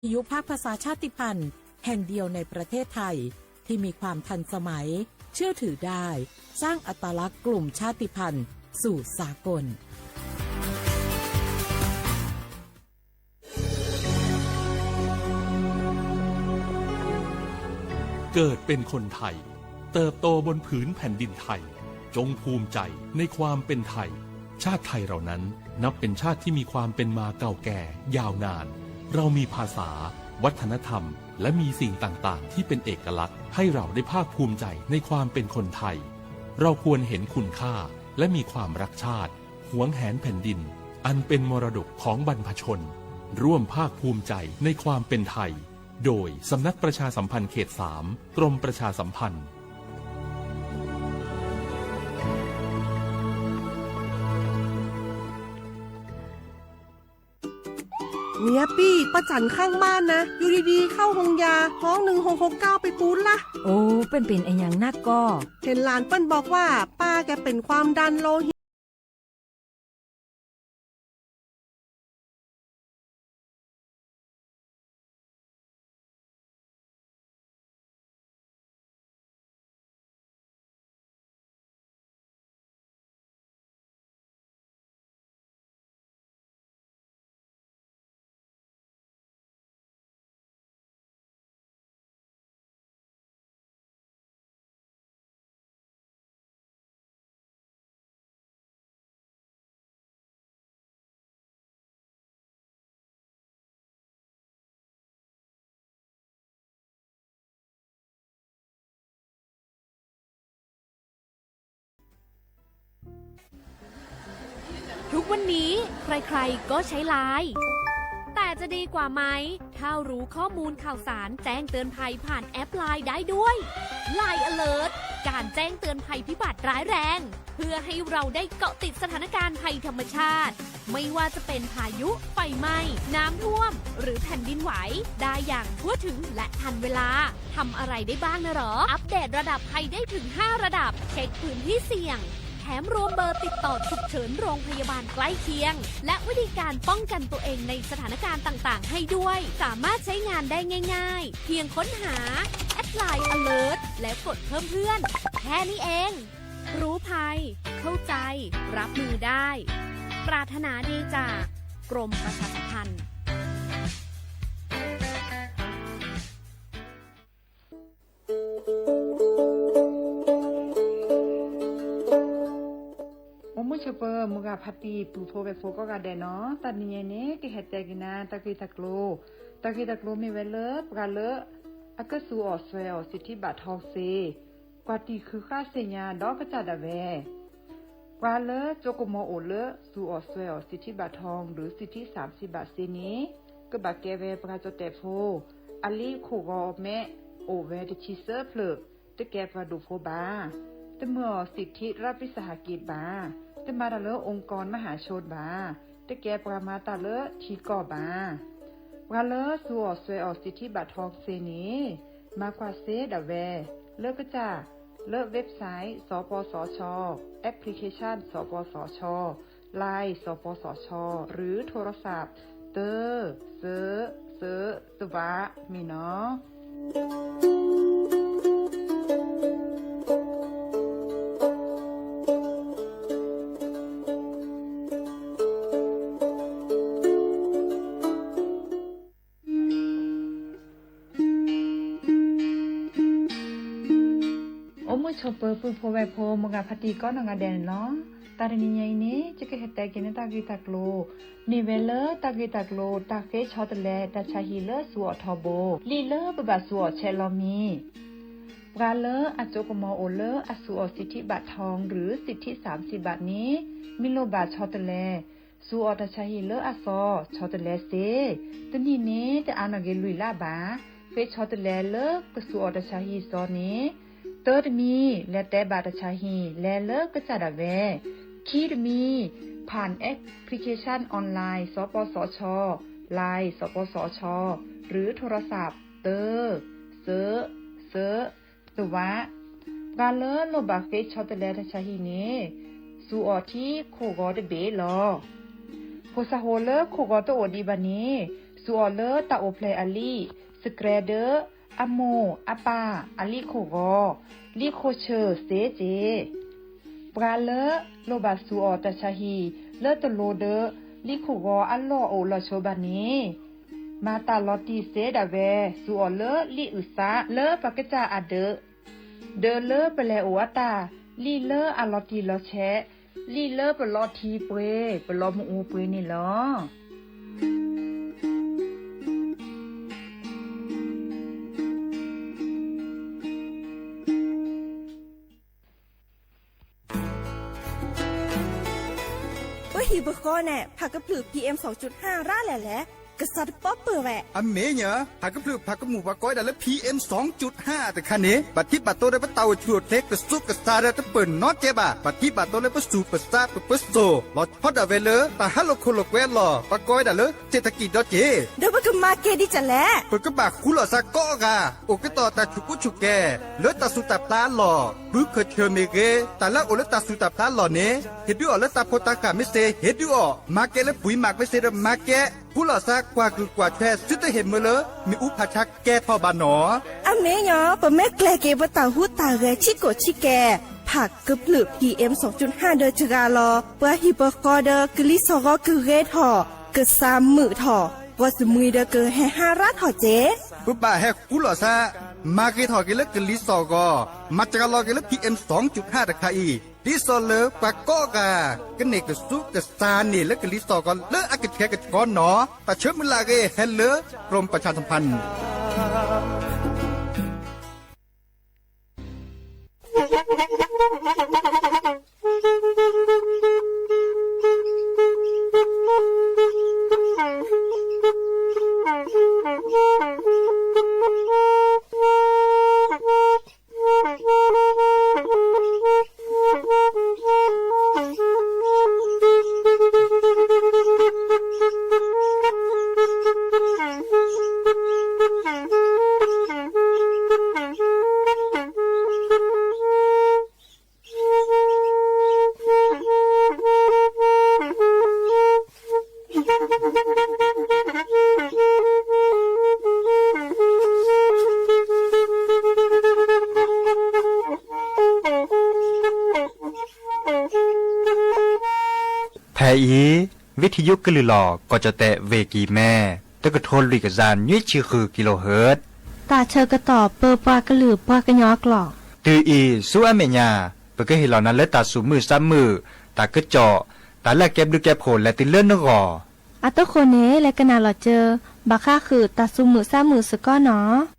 ยุคภาคภาษาชาติพันธุ์แห่งเดียวในประเทศไทยที่มีความทันสมัย เชื่อถือได้ สร้างอัตลักษณ์กลุ่มชาติพันธุ์สู่สากล เกิดเป็นคนไทย เติบโตบนผืนแผ่นดินไทย จงภูมิใจในความเป็นไทย ชาติไทยเรานั้นนับเป็นชาติที่มีความเป็นมาเก่าแก่ยาวนาน เรามีภาษา วัฒนธรรม และมีสิ่งต่างๆ ที่เป็นเอกลักษณ์ ให้เราได้ภาคภูมิใจในความเป็นคนไทย เราควรเห็นคุณค่า และมีความรักชาติ หวงแหนแผ่นดิน อันเป็นมรดกของบรรพชน ร่วมภาคภูมิใจในความเป็นไทย โดยสำนักประชาสัมพันธ์เขตสาม กรมประชาสัมพันธ์ เมียปี้ ป้าจั๋นข้างบ้านนะ อยู่ดีๆ เข้าโฮงยา ฮ้อง หนึ่งหกหกเก้า ไปปู๊ดละ โอ้ เปิ้นเป๋นอะหยังนักก่อ เห็นหลานเปิ้นบอกว่า ป้าแกเป็นความดันโลหิต ทุกวันนี้ใครๆก็ใช้ไลน์ แต่จะดีกว่าไหม ถ้ารู้ข้อมูลข่าวสารแจ้งเตือนภัยผ่านแอปไลน์ได้ด้วย ไลน์ Alert การแจ้งเตือนภัยพิบัติร้ายแรง เพื่อให้เราได้เกาะติดสถานการณ์ภัยธรรมชาติ ไม่ว่าจะเป็นพายุ ไฟไหม้ น้ำท่วม หรือแผ่นดินไหว ได้อย่างทั่วถึงและทันเวลา ทำอะไรได้บ้างนะหรอ อัปเดตระดับภัยได้ถึงห้าระดับ เช็คพื้นที่เสี่ยง แถมรวมเบอร์ติดต่อฉุกเฉินโรงพยาบาลใกล้เคียง และวิธีการป้องกันตัวเองในสถานการณ์ต่างๆ ให้ด้วย สามารถใช้งานได้ง่ายๆ เพียงค้นหา แอดไลน์ Alert แล้วกดเพิ่มเพื่อน แค่นี้เอง รู้ภัย เข้าใจ รับมือได้ ปรารถนาดีจาก กรมประชาสัมพันธ์ အိၣ်မုာ်ဆိးပၢၤ မုၢ်ဂၤဖါတံၢ် ပုၢ်ဖိဝဲၢ်ဖိကိးဂၤဒဲးနီၤ, တၢ်တနံၤညါအံၤန့ၣ် ကဟဲတဲက့ၤနၤ တၢ်ဂ့ၢ်တၢ်ကျိၤ, တၢ်ဂ့ၢ်တၢ်ကျိၤမ့ၢ်ဝဲလၢ ပှၤလၢ အကစူးအီၣ်စွဲအီၣ်စံးထံဘၣ်ထီသ့ ကွၢ်တံၢ်ဃုာ်ဃာ်သ့ၣ်ညါဒီးကစၢ်ဒၣ်ဝဲ ပှၤလၢကၠိကမီၤအိၣ်လၢ စူးအီၣ်စွဲအီၣ်စံးထံဘၣ်ထီ ဒီးစံးထံသၣ်စံးဘၣ်သ့န့ၣ် ကဘၣ်ကဲဝဲပှၤကၠီၣ်တဲၣ်ဖိ, အလံာ်ခိၣ်ဂီၤမဲ အိၣ်ဝဲတဆံသၢဖျၢၣ်, တကဲပှၤဒိၣ်ဖိဘၣ်. တမုာ်အီၣ်စံးထံရးပ့ၤစၢ်ဟးက့ၤဘၣ်. တမၤတၢ်လၢ องค์กร မဟါချူၣ်ဘၣ်. တကဲပှၤမၤတၢ်လၢထံကီၢ်ဘၣ်. ပှၤလၢစူးအီၣ်စွဲအီၣ်စံးထံဘၣ်ထီသ့န့ၣ် မၤကွၢ်စ့ဒၣ်ဝဲ လၢကစၢ် လၢ website စပစချ, application စပစချ, Line စပစချ, หรือโทรศัพท์ တၢ စၢ စၢ တဝး မ့ၢ်နီၤ. အိၣ်မုာ်ဆိးပၢၤ ပုၢ်ဖိဝဲၢ်ဖိ မုၢ်ဂၤဖါတံၢ်ကိးနီၢ်ဂၤဒဲးန့ၣ်လီၤ. တၢ်တနံၤညါအံၤန့ၣ် ယကဟဲတဲက့ၤန့ၢ်တၢ်ဂ့ၢ်တၢ်ကျိၤ မ့ၢ်ဝဲလၢတၢ်ဂ့ၢ်တၢ်ကျိၤ တၢ်ဃ့ဆီတလဲတၢ်ဆါဟံၣ်လၢစူးအီၣ်ထီဘိ လံာ်လၢပဘၣ်စူးအီၣ်ဆဲးလီၤမံၤ ပှၤလၢအကၠိကမီၤအိၣ်လၢအစူးအီၣ်စံးထံဘၣ်ထီ ဒီးစံးထံသၣ်စံးဘၣ်န့ၣ် မ့ၢ်လိၣ်ဘၣ်ဆီတလဲ စူးအီၣ်တၢ်ဆါဟံၣ်လၢအသီ ဆီတလဲစ့, တနံၣ်န့ၣ် တအါနီၣ်က့ၤလွံၢ်လါဘၣ်. ဃ့ဆီတလဲလၢကစူးအီၣ်တၢ်ဆါဟံၣ်သီန့ၣ် တၢတမံၤ လဲၤတဲဘၣ်တၢ်ဆါဟံၣ် လဲၤလၢကစၢ်ဒၣ်ဝဲ, ခံတမံၤ ผ่านแอปพลิเคชันออนไลน์ สปสช, Line สปสช หรือโทรศัพท์ တၢ စၢ စၢ တဝး ပှၤလၢလိၣ်ဘၣ်ဃ့ဆီတလဲတၢ်ဆါဟံၣ်န့ၣ် စူးအီၣ်ထံခိၣ်ဂီၤတဘ့ၣ်လီၤ. ဖိစၢ်ဖိလၢခိၣ်ဂီၤတအိၣ်ဒံးဘၣ်န့ၣ် စူးအီၤလၢတၢ်အိၣ်ဖျဲၣ်အလံာ်, စကြဲဒၢ, အမိၢ်အပၢ်အလံာ်ခိၣ်ဂီၤ, လံာ်ခိၣ်ဆၢစ့စ့. ပှၤလၢလိၣ်ဘၣ်စူးအီၤတၢ်ဆါဟံၣ်လၢတလိၤဒီး လံာ်ခိၣ်ဂီၤအလီၢ်အိၣ်လီၤဆိဘၣ်န့ၣ်, မၤတၢ်လီၤတံၢ်စ့ဒၣ်ဝဲ စူးအီၤလၢလံာ်အုၣ်သးလၢပကစၢ်အဒၢး, ဒၢးလၢပလဲၤအိၣ်အတၢ်, လံာ်လၢအလီၤတံၢ်လီၤဆဲး, လံာ်လၢပလီၤထံပှ့ၤ ပလီၤမုၢ်အူပှ့ၤန့ၣ်လီၤ. ပဟံၣ်ပဃီန့ၣ် ဖးကဖျၢၣ် PM စီၤကၠူၣ်ဟၣ် ရၤလဲၣ်လဲၣ်, ကစးတပီၢ်ပၢၢ်ဝဲ. အမ့ၢ်ညီ, ဖးကဖျၢၣ်ဖးကမူၣ်ပှၤကိးဝဲဒၣ်လၢ PM စီၤကၠူၣ်ဟၣ် တခါန့ၣ် ဘၣ်ထံးဘၣ်တိၤဒီးပတၢ်အိၣ်ဆူၣ်အိၣ်ချ့ ကစူးကစၢ်ဒီးတပၢၢ်နီတကဲဘၣ်. ဘၣ်ထံးဘၣ်တိၤလၢပစူၣ်ပစးပပၢဆှၢ လီၤဆီဒၣ်ဝဲလၢ တၢ်ဟးလိာ်ခိၣ်လိာ်ကွဲအလီၢ် ပှၤကိးဝဲဒၣ်လၢ เศรษฐกิจဒီးက့ၤ ဒီးပကမၤကဲဒ်လဲၣ်. ပကဘၣ်ဃူလိာ်စ့ၢ်ကီးအဂၤ အိၣ်ကတီၢ်တၢ်ဆူၣ်ကူဆူၣ်ကဲၤ လၢတၢ်ဆူၣ်တၢ်ဖျါအလီၢ်, ဘုခၢၣ်ဆၢၣ်မ့ၢ်ဂ့ၤ, တၢ်လၢအအိၣ်လၢတၢ်ဆူၣ်တၢ်ဖျါအလီၢ်န့ၣ် ဟ့ၣ်ဒုးအီၤလၢတၢ်ဖိတၢ်ဃၢ်မ့ၢ်စ့ၢ်, ဟ့ၣ်ဒုးအီၤ, မၤကဲလၢပှၤမၤကမ့ၢ်စ့ၢ်ဒီးမၤကဲ, ဃူလိာ်စ့ၢ်ကီးကွၢ်ကုၢ်ကွၢ်ထွဲ စုတဟ့ၣ်မၢလၢ မ့ၣ်အူဖးဆါကဲထီၣ်ဘၣ်နီၤ. အမ့ၢ်ညီ, ပမ့ၢ်ကျဲၤက့ၤပတၢ်ဟူးတၢ်ဂဲၤဆံးကိာ်ဆံးကဲၤ ဖးကဖျၢၣ် PM စီၤကၠူၣ်ဟၣ် ဒီးစှၤလီၤ, ပှၤဟံၣ်ပဃီဒီးကလံၤစိးဂီၤကဂ့ၤထီၣ်, ကစၢ်မုာ်ထီၣ်, ဂီၤစမှံၤဒီးကဟဲဟါရၣ်ထီၣ်က့ၤ. ပဘၣ်ဟဲဃူလိာ်စ့ၢ်, မၤဂ့ၤထီၣ်က့ၤလၢကလံၤစိးဂီၤ, မၤစှၤလီၤက့ၤလၢ PM စီၤကၠူၣ်ဟၣ် တခါအံၤ, ဒ်သိးလၢပှၤကိးဂၤ ကန့ၢ်ကစူးကစၢ်န့ၣ်လၢကလံၤစိးဂီၤလၢအကဆှဲကဆှီနီၤ. တၢ်ဆၢမုၢ်လၢ်အဂ့ၢ် ဟဲလၢ กรมประชาสัมพันธ์ ဖဲအံၤ ဝံထံယုကလုၢ်လီၤ ကီၢ်ကၠီၣ်တဲၣ် ဝ့ၢ်ကံၢ်မဲ တကထိလွံၢ်ကယၤနွံဆံဃု kilohertz တၢ်ဆၢကတီၢ်ပၢပှၤကလုာ်ပှၤကညီအကျိာ်. တုၤအံၤဆူအမဲာ်ညါ ပကဟ့ၣ်လီၤနၤလၢတၢ်သူၣ်မုာ်သးမုာ်, တၢ်ကစီၣ်, တၢ်လၢအကဲဘျုးကဲဖှိၣ်လဲၤတုၤလၢနဂီၢ်. အတဃိန့ၣ် လဲၤကနၣ်လီၤစၢၤ ဘၣ်ဃးဃုာ်တၢ်သူၣ်မုာ်သးမုာ်စ့ၢ်ကီးနီၤ. ယ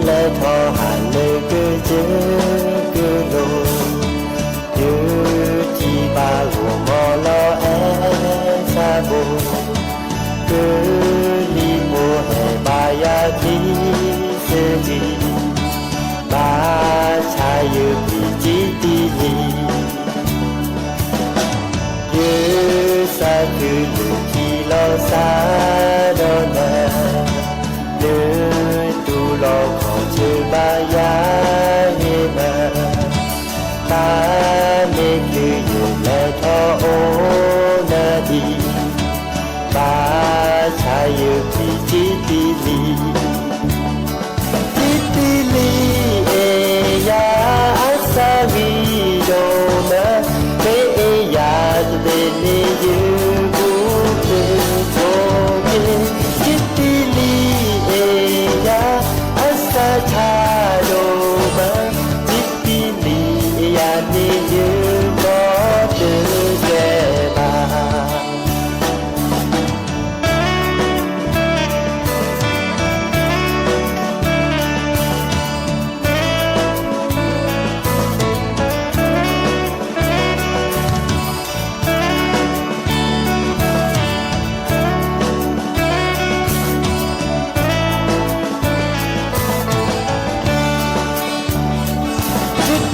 လဲၤထီၣ်ဟးလၢကစၢၢ်ကလိၤ, ယထံၣ်ဘၣ်ဂီၢ်မီၢ်လီၤအဲၣ်ဆၣ်ဘိ, ကလံၤဖိဟဲဘၣ်ယၤချံစၢၢ်ကံ, ဘၣ်ဆၣ်ယပျံၤစံးတံၢ်လံ. ယသးခုလၢထံၣ်လိာ်သးဒီးနၤ, နတူၢ်လိာ်ခီၣ်ဆၢဘၣ်ယၤဟ့ၣ်မး, တၢ်မ့ၢ်ချုးယလဲၤထီၣ်အိၣ်နၤဒံး, ဘၣ်ဆၣ်ယပျံၤစံးတံၢ်လံ. စံးတံၢ်လံ, အဲၣ်ယၤအသးမံ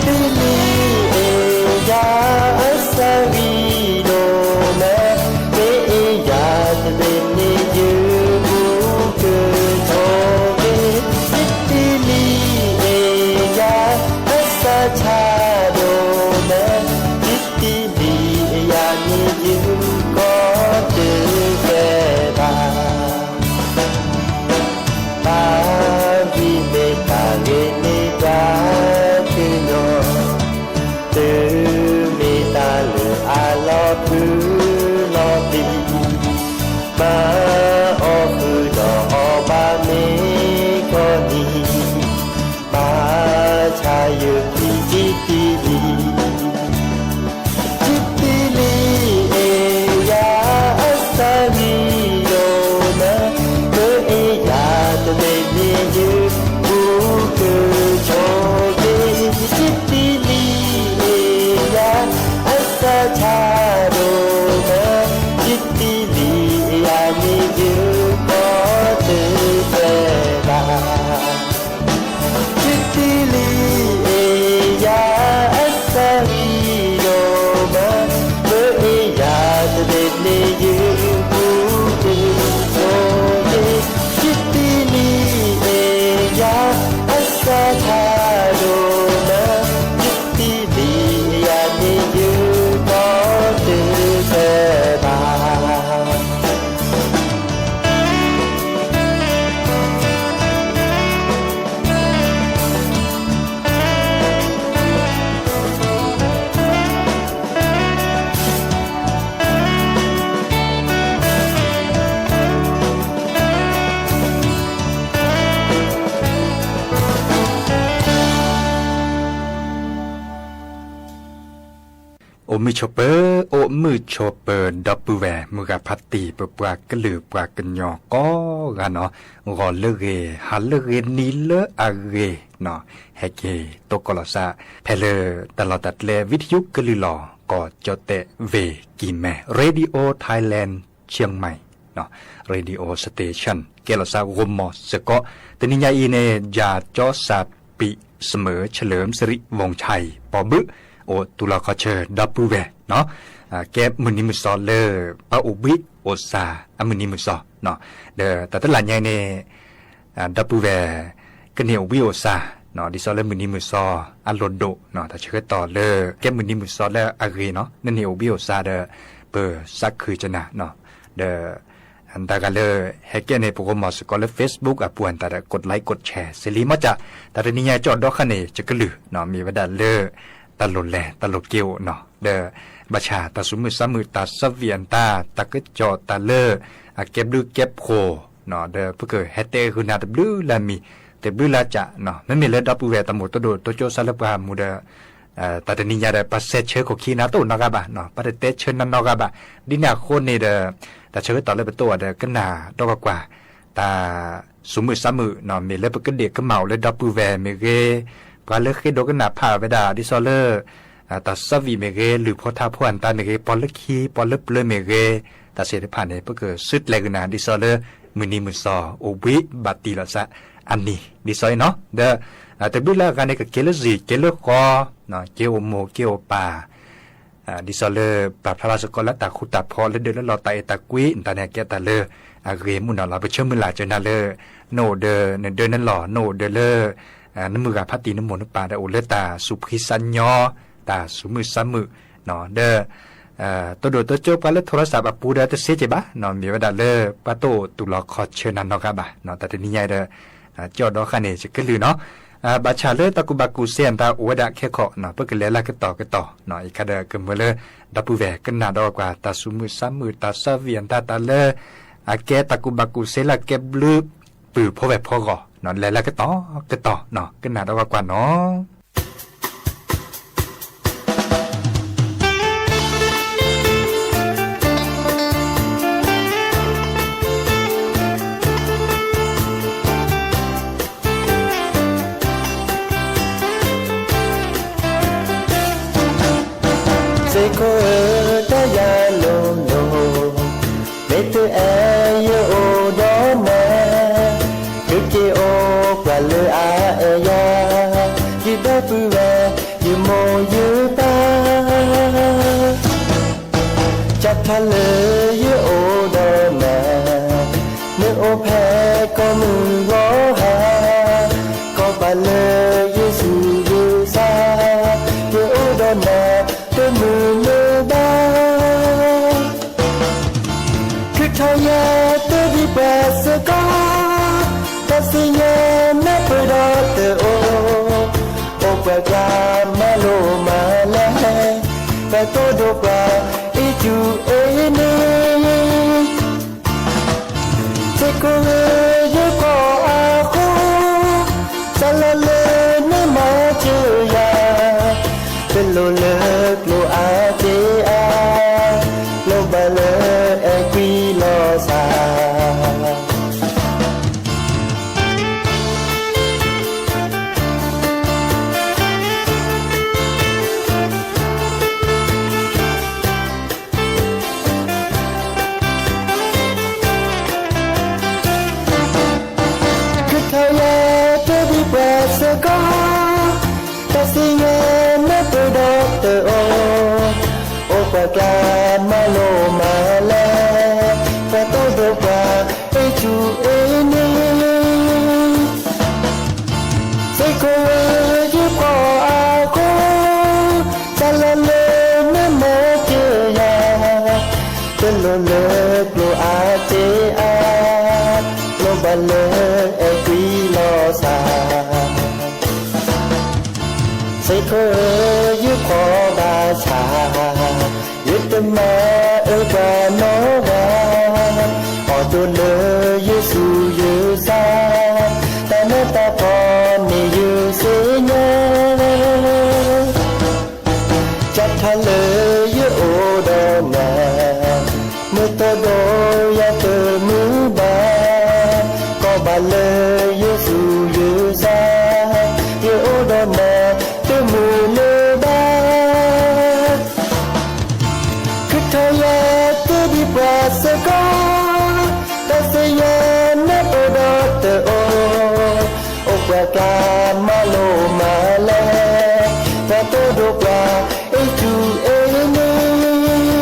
တံလံၤအ့ၣ်ယၤအစၢ်ဂံၢ်ဒိၣ်မး, မ့ၢ်အ့ၣ်ယၤတဘ့ၣ်န့ၣ် ယဘူးကဆိးက့ၤ, တံလံၤအ့ၣ်ယၤအစၢ်ဆါဒိၣ်မး, တံလံၤအ့ၣ်ယၤန့ၣ် ယကီတကဲဘၣ်. တၢ်ဂံၢ်မ့ၢ်တၢ်ဂ့ၤန့ၣ်ပှၤကညီ, တုၤမ့ၢ်တၢ်လၢအလီၤဖုးလီၤပံၤ, မၤအီၣ်ဃုာ်ဒီးအီၣ်ဘၣ်မ့ၢ်ကိးနံၤ, ဘၣ်ဆၣ်ယခံတံလံၤ တံလံၤအ့ၣ်ယၤအစၢ်ဂံၢ်ဒိၣ်မး, မ့ၢ်အ့ၣ်ယၤတဘ့ၣ်န့ၣ် ယဘူးကဆိးက့ၤ, တံလံၤအ့ၣ်ယၤအစၢ်ဆါဒိၣ်မး, တံလံၤအ့ၣ်ယၤန့ၣ် ယကီတကဲဘၣ်. တံလံၤအ့ၣ်ယၤအစၢ်ဂံၢ်ဒိၣ်မး, မ့ၢ်အ့ၣ်ယၤတဘ့ၣ်န့ၣ် ယဘူးကဆိးက့ၤ, တံလံၤအ့ၣ်ယၤအစၢ်ဆါဒိၣ်မး, တံလံၤအ့ၣ်ယၤန့ၣ် ယကီတကဲဘၣ်. အိၣ်မုာ်ဆိးပၢၤ, အိၣ်မုာ်ဆိးပၢၤ ဒီပုၢ်ဝဲၢ်မုၢ်ဂၤဖးတံၢ် ပပှၤကလုာ်ပှၤကညီကိးဂၤနီၤ, ဂီၤလၢအဂ့ၤ, ဟါလၢအဂ့ၤ, နံၤလၢအဂ့ၤနီၤ, ဟဲက့ၤသကိးလီၤသး ဖဲလၢတၢ်လီၢ်တၢ်ကျဲ ဝံထယုကလုာ်လီၤ ကီၢ်ကၠီၣ်တဲၣ်ဝ့ၢ်ကံၢ်မဲ Radio Thailand Chiang Mai Radio Station ကဲလီၤသးဂီၤမီၤစ့ၢ်ကီး, တနံၤညါအံၤန့ၣ် ယၤကၠီစၢ်ပံးစမၢၤ เฉลิมสิริวงศ์ชัย ပှၤဘုး အိၣ်သူၣ်လီၤခီၣ်ဆၢ ဒီပုၢ်ဝဲၢ်နီၤ, ကဲမုၢ်နံၤမုၢ်သီလၢ ပှၤအိၣ်ဘှံးအိၣ်သါအမုၢ်နံၤမုၢ်သီနီၤ, ဒီးတၢ်တလၢ်ညါအံၤန့ၣ် ဒီပုၢ်ဝဲၢ် ကန့ၢ်အိၣ်ဘှံးအိၣ်သါနီၤ, ဒ်သိးလၢမုၢ်နံၤမုၢ်သီအလိၣ်ဒိၣ်နီၤ, တၢ်ဆၢကတီၢ်လၢ ကဲမုၢ်နံၤမုၢ်သီလၢအဂ့ၤနီၤ, နန့ၢ်အိၣ်ဘှံးအိၣ်သါဒီး ပသးခုကနၣ်နီၤ, ဒီး တၢ်ဂၤလၢ ဟဲကဲန့ၣ် ပဂီၤမီၤစ့ၢ်ကီးလၢ Facebook အပူၤအတၢ်ဒီး กดไลค์ กดแชร์ စ့ၢ်လံ မ့ၢ်ကၠၢ် တၢ်တနံၤညါကၠီၣ်ဒီခါန့ၣ် ယကလုၢ်နီၤ, မ့ၢ်ဝဲဒၣ်လၢ တၢ်လိၣ်လဲၤတၢ်လိၣ်က့ၤအိၣ်နီၤ, ဒီး ဘၣ်ဆၣ်တၢ်သူၣ်မုာ်သးမုာ် တၢ်သးဝံၣ်အတၢ် တၢ်ကစီၣ်တၢ်လၢ အကဲဘျုးကဲဖှိၣ်နီၤ, ဒီးပကဟဲတဲဃုာ်နၤတဘျုးလၢအမံၤ တဘျုးလၢအကၠၢ်နီၤ, မ့မ့ၢ်လၢဒီပုၢ်ဝဲၢ်တၢ်မိၣ်တဒိၣ်တိကၠိစၢ်လၢပှၤမူဒီး တၢ်တနံၤညါဒီး ပှၤစဲးဆၢခိၣ်ခံနၤတအိၣ်နီတဂၤဘၣ်နီၤ, ပှၤတတဲဆၢနၤနီတဂၤဘၣ်, ဒ်န့ၣ်အဃိန့ၣ်ဒီး တၢ်ဆၢကတီၢ်လၢပတအိၣ်ဒီး ကနၣ်ဒီကွၢ်ကွၢ် တၢ်သူၣ်မုာ်သးမုာ်နီၤ, မ့ၢ်လၢပကဒ့ၣ်ကမၣ်အိၣ်လၢဒီပုၢ်ဝဲၢ်မ့ၢ်ဂ့ၤ, ပှၤလၢဃ့ဒိကနၣ်ဖးဝဲဒၣ် ဒ်သိးလၢ တၢ်သးဝံၣ်မ့ၢ်ဂ့ၤ, လုၢ်ဖိထါဖိအတၢ်မ့ၢ်ဂ့ၤ, ပှၤလၢခံ ပှၤလၢပျၢၤမ့ၢ်ဂ့ၤ, တၢ်သ့ၣ်တဖၣ်န့ၣ် ပကစုကျဲၤကနၤ ဒ်သိးလၢ မုၢ်နံၤမုၢ်သီ အိၣ်ဘှံးဘၣ်တံၢ်လီၤသးအနံၤ ဒ်သိးအံၤနီၤ, ဒီး တဘျုးလၢအဂၤန့ၣ် ကက့ၤလၢစံၣ် က့ၤလၢဃီ က့ၤအိၣ်မိၢ်က့ၤအိၣ်ပၢ် ဒ်သိးလၢပာ်ဖျါလၢစ့ၢ်ကီးလၢတၢ်ဃူတၢ်ဖိးလၢဒၢးလၢလီၤ တၢ်အဲၣ်တၢ်ကွံ တၢ်န့ၣ်ကဲတၢ်လၢအဂ့ၤမုၢ်နီၤလီၤ. ပဆၢမုၢ်လၢ်စၢၤနၤလၢ နအိၣ်ဒီးနဒၢနလီၢ် နအိၣ်ဒီးလၢ နမုၢ်ဂၤဖးတံၢ်နမိၢ်နပၢ်ဒီး အိၣ်လၢတၢ်သူၣ်ဖှံသးညီ တၢ်သူၣ်မုာ်သးမုာ် ဒီး တိဒိၣ်တိကၠိပှၤလၢထိရစးအပူၤဒီးတစ့က့ၤဘၣ်, မ့ၢ်ဝဲဒၣ်လၢ ပှၤတအိၣ်သူၣ်လီၤခီၣ်ဆၢနၤနီတဂၤဘၣ်, တၢ်တနံၤညါအံၤဒီး ကၠီၣ်ဒီခါန့ၣ် ယကလုၢ်နီၤ, ဘၣ်ဆၣ်လၢတၢ်ကူၣ်ဘၣ်ကူၣ်သ့အတၢ်အိၣ်ဝဲဒၣ်ခဲခီ, ပကလဲၤလၢကတီၢ်ကတီၢ်, ယခါဒီးကမၢလၢ ဒီပုၢ်ဝဲၢ်ကနၣ်ဒီးကွၢ် တၢ်သူၣ်မုာ်သးမုာ် တၢ်သးဝံၣ်အတၢ် တၢ်လၢ အကဲတၢ်ကူၣ်ဘၣ်ကူၣ်သ့လၢအကဲဘျုး ပုၢ်ဖိဝဲၢ်ဖိအဂီၢ်, လဲၤလၢကတီၢ်ကတီၢ် ကနၣ်ဒီးကွၢ်နီၤ. စ့ၢ်ကီးဧၢ တၢ်ယၤလိၤလိၤ, မ့ၢ်တအဲၣ်ယအိၣ်ဒီးနၤ, ကက့ၤအိၣ်ပှၤလၢအအဲၣ်ယၤ, ယဒီပုၢ်ဝဲၢ် ယမိၢ်ယပၢ်, ကထါလၢယအိၣ်ဒီးနၤ, နအိၣ်ဖဲကိးမုၢ်ဂီၤဟါ, ကီးဘၣ်လၢယဆူးယဆါ, ယအိၣ်ဒီးနၤတမုာ်လၢၤဘၣ်. ခုၣ်ထီၣ်ယဲတဒံးပှၤစ့ၢ်ကီး, တၢ်စံၣ်ညီၣ်နၢ်ပၢၢ်ဒီးတအိၣ်, အိၣ်ပှၤကျါမၤလိမၤလဲ, ပှၤသိၣ်ဒိၣ်ပှၤအ့ၣ်ကူအ့ၣ်န့ၣ် စ့ၢ်ကီးဝဲယခွါအဃိ, စးလီၤလၢနမၤစၢၤယၤ, တလိၣ်လၢကျိၤအါစ့အါ, လိၣ်ဘၣ်လၢအဲၣ်ကွံလီၤစၢ်. ခုၣ်ထီၣ်ယဲတဒံးပှၤစ့ၢ်ကီး, တၢ်စံၣ်ညီၣ်နၢ်ပၢၢ်ဒီးတအိၣ်, အိၣ်ပှၤကျါမၤလိမၤလဲ, ပှၤသိၣ်ဒိၣ်ပှၤအ့ၣ်ကူအ့ၣ်န့ၣ် စ့ၢ်ကီးဝဲယခွါအဃိ, စးလီၤလၢနမၤစၢၤယၤ, တလိၣ်လၢကျိၤအါစ့အါ, လိၣ်ဘၣ်လၢအဲၣ်ကွံလီၤစၢ်. စ့ၢ်ကီးယခွါဘၣ်ဆၣ်, ယတမၤအၢပှၤနီတဂၤ, အိၣ်ဒိၣ်လၢယဆူးယဆါ, တၢ်နးတၢ်ဖှီၣ်န့ၢ်ယသ့ၣ်ညါ ကထါလၢယအိၣ်ဒီးနၤ, နသိၣ်ဒိၣ်ယၤတမုာ်ဘၣ်, ကီးဘၣ်လၢယဆူးယဆါ, ယအိၣ်ဒီးနၤတမုာ်လၢၤဘၣ်. ခုၣ်ထီၣ်ယဲတဒံးပှၤစ့ၢ်ကီး, တၢ်စံၣ်ညီၣ်နၢ်ပၢၢ်ဒီးတအိၣ်, အိၣ်ပှၤကျါမၤလိမၤလဲ, ပှၤသိၣ်ဒိၣ်ပှၤအ့ၣ်ကူအ့ၣ်န့ၣ်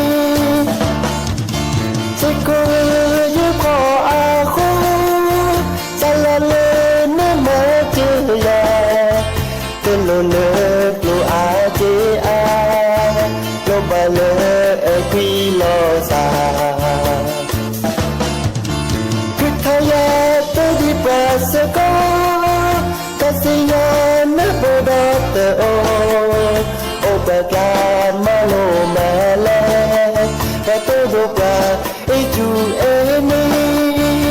စ့ၢ်ကီးယခွါအဃိ, စးလီၤလၢနမၤစၢၤယၤ, တလိၣ်လၢကျိၤအါစ့အါ, လိၣ်ဘၣ်လၢအဲၣ်ကွံလီၤစၢ်. ခုၣ်ထီၣ်ယဲတဒံးပှၤစ့ၢ်ကီး, တၢ်စံၣ်ညီၣ်နၢ်ပၢၢ်ဒီးတအိၣ်, အိၣ်ပှၤကျါမၤလိမၤလဲ, ပှၤသိၣ်ဒိၣ်ပှၤအ့ၣ်ကူအ့ၣ်န့ၣ်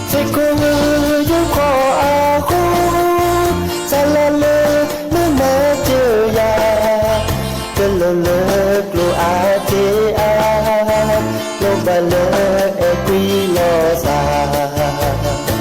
စ့ၢ်ကီးယခွါအဃိ, စးလီၤလၢနမၤစၢၤယၤ, တလိၣ်လၢကျိၤအါစ့အါ, လိၣ်ဘၣ်လၢအဲၣ်ကွံလီၤစၢ်.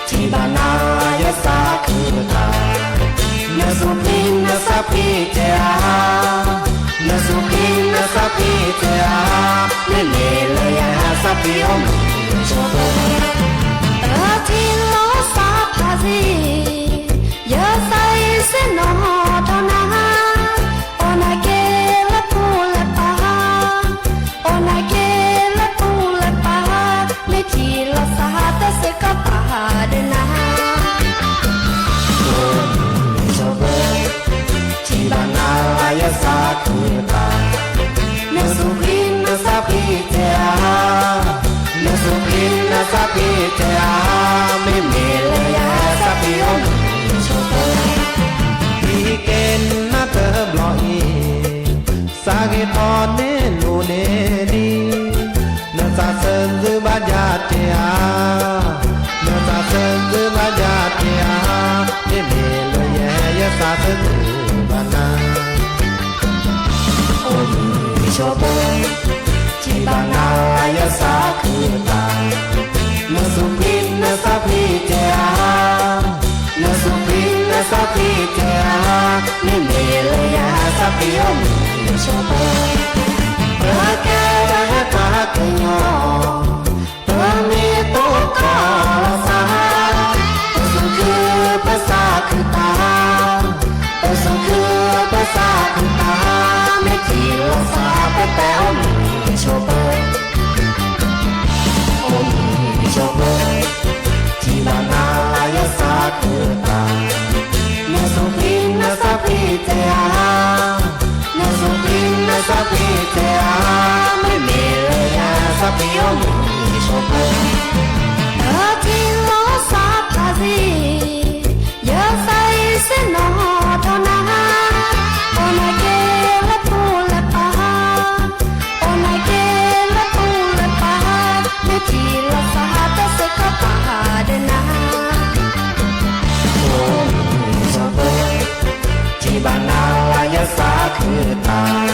ထံၣ်ဘၣ်နၤယသးခုတၢ်, နစူၢ်က့ၤနသးဖှံတဲဧါ, နစူၢ်က့ၤနသးဖှံတဲဧါ, မ့မ့ၢ်လၢယသးဖှံအိၣ်မူဆိးပၢၤ, တထံၣ်လိာ်သးဖးယံၤ, ယသးအံၤစ့ၢ်နီၣ်ဒီးနၤ, အိၣ်နာ်က့ၤလၢပူၤလၢပၤ, အိၣ်နာ်က့ၤလၢပူၤလၢပၤ, မ့ၢ်ထံၣ်လိာ်သးတစ့ၢ်ကီးပာ်ဒုးနၤ ဆိးပၢၤ, ထံၣ်ဘၣ်နၤယသးခုတၢ်, နစူၢ်က့ၤနသးဖှံတဲဧါ, နစူၢ်က့ၤနသးဖှံတဲဧါ, မ့မ့ၢ်လၢယသးဖှံအိၣ်မူဆိးပၢၤ, ဒ် ဆိပၢၤ, ထံၣ်ဘၣ်နၤလၢယသးခုတၢ်, နစူၢ်က့ၤနသးဖှံတ့ၢ်ဧါ, နစူၢ်က့ၤနသးဖှံတ့ၢ်ဧါ, မ့မ့ၢ်လၢယသးဖှံအိၣ်မုာ်ဆိပၢၤ, ပကဲပှၤဟဲပှၤဟးကညီ, ပမ့ၢ်တအိၣ်ကီးလီၤသး, ပစူၢ်က့ၤပသးခုတၢ်, ပစူၢ်က့ၤပသးခုတၢ်, မ့ၢ်ထံၣ်လီၤသးပတဲအိၣ်မုာ်ဆိပၢၤ, အိၣ်မုာ်ဆိပၢၤ, ထံၣ်ဘၣ်နၤလၢယသးခုတၢ်, နစူၢ်က့ၤနသးဖှံတ့ၢ်ဧါ, နစူၢ်က့ၤနသးဖှံတ့ၢ်ဧါ, မ့မ့ၢ်လၢယသးဖှံအိၣ်မုာ်ဆိပၢၤ, နထံၣ်လီၤသးဖးစ့ၢ်, ယသးအံၤဆ့ၣ်နီၤဒီးနၤ, အိၣ်နၤက့ၤလၢပူၤလၢပၤ, အိၣ်နၤက့ၤလၢပူၤလၢပၤ, မ့ၢ်ထံၣ်လီၤသးပတဲစ့ၢ်ကီးပာ်ဒီးနၤ, ဆိပၢၤ, ထံၣ်ဘၣ်နၤလၢယသးခုတၢ်,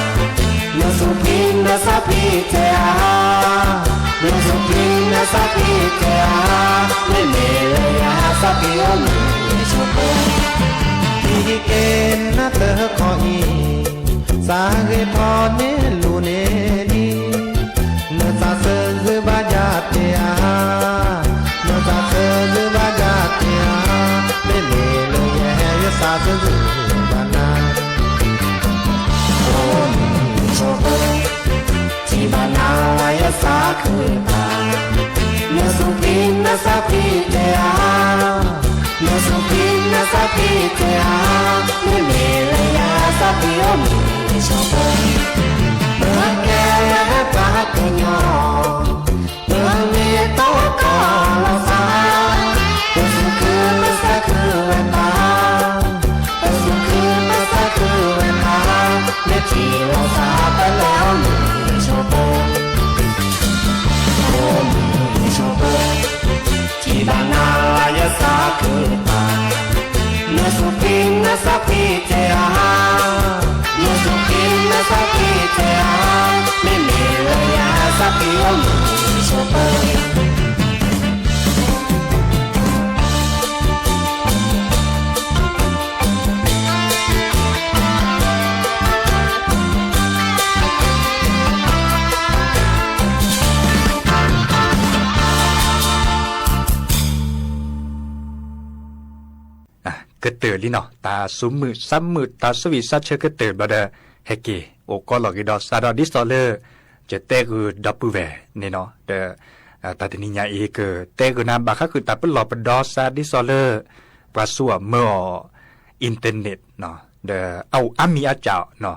နစူၢ်က့ၤနသးဖှံတ့ၢ်ဧါ, နစူၢ်က့ၤနသးဖှံတ့ၢ်ဧါ, မ့မ့ၢ်လၢယသးဖှံအိၣ်မုာ်ဆိပၢၤ, ဟံးက့ၤနတခီအံၤ, သးဂ့ၤထီၣ်န့ၢ်လူၤန့ၢ်ဒံး, နသးသဂၢၢ်ဘၣ်ယၤတ့ၢ်ဧါ, နသးသဂၢၢ်ဘၣ်ယၤတ့ၢ်ဧါ, မ့မ့ၢ်လၢယဟဲယသးသဂၢၢ်ဘၣ်နၤ, ဆိပၢၤ, ထံၣ်ဘၣ်နၤလၢယသးခုတၢ်, နစူၢ်က့ၤနသးဖှံတ့ၢ်ဧါ, နစူၢ်က့ၤနသးဖှံတ့ၢ်ဧါ, မ့မ့ၢ်လၢယသးဖှံအိၣ်မုာ်ဆိပၢၤ, ပကဲပှၤဟဲပှၤဟးကညီ, ပမ့ၢ်တအိၣ်ကီးလီၤသး, ပစူၢ်က့ၤပသးခုဝဲတၢ်, ပစူၢ်က့ၤပသးခုဝဲတၢ်, မ့ၢ်ထံၣ်လီၤသးပတဲအိၣ်မုာ်ဆိပၢၤ, အိၣ်မုာ်ဆိပၢၤ, ထံၣ်ဘၣ်နၤလၢယသးခုတၢ်, နစူၢ်က့ၤနသးဖှံတ့ၢ်ဧါ, နစူၢ်က့ၤနသးဖှံတ့ၢ်ဧါ, မ့မ့ၢ်လၢယသးဖှံအိၣ်မုာ်ဆိပၢၤ ကတၢၢ်လံနီၤ, တၢ်သူၣ်မုာ်သးမုာ် တၢ်ဆၢဝံၣ်သးဆၢကတၢၢ်ဘျီဒီး ဟဲက့ၤ အိၣ်ကီးလီၤဂ့ၤဒီးစးဒီး ဒ်သိးလၢ ယတဲဂုာ်ဒီပုၢ်ဝဲၢ်န့ၣ်နီၤ, ဒီး တၢ်တနံၤညါအံၤ ကတဲဂုာ်နၤဘၣ်ဃးဃုာ်တၢ်ပလီၢ်ပဒီသး ဒ်သိးလၢ ပှၤသူအီၤမၢအီၤ internet ဒီးအအိၣ်အါမံၤအါစှၤ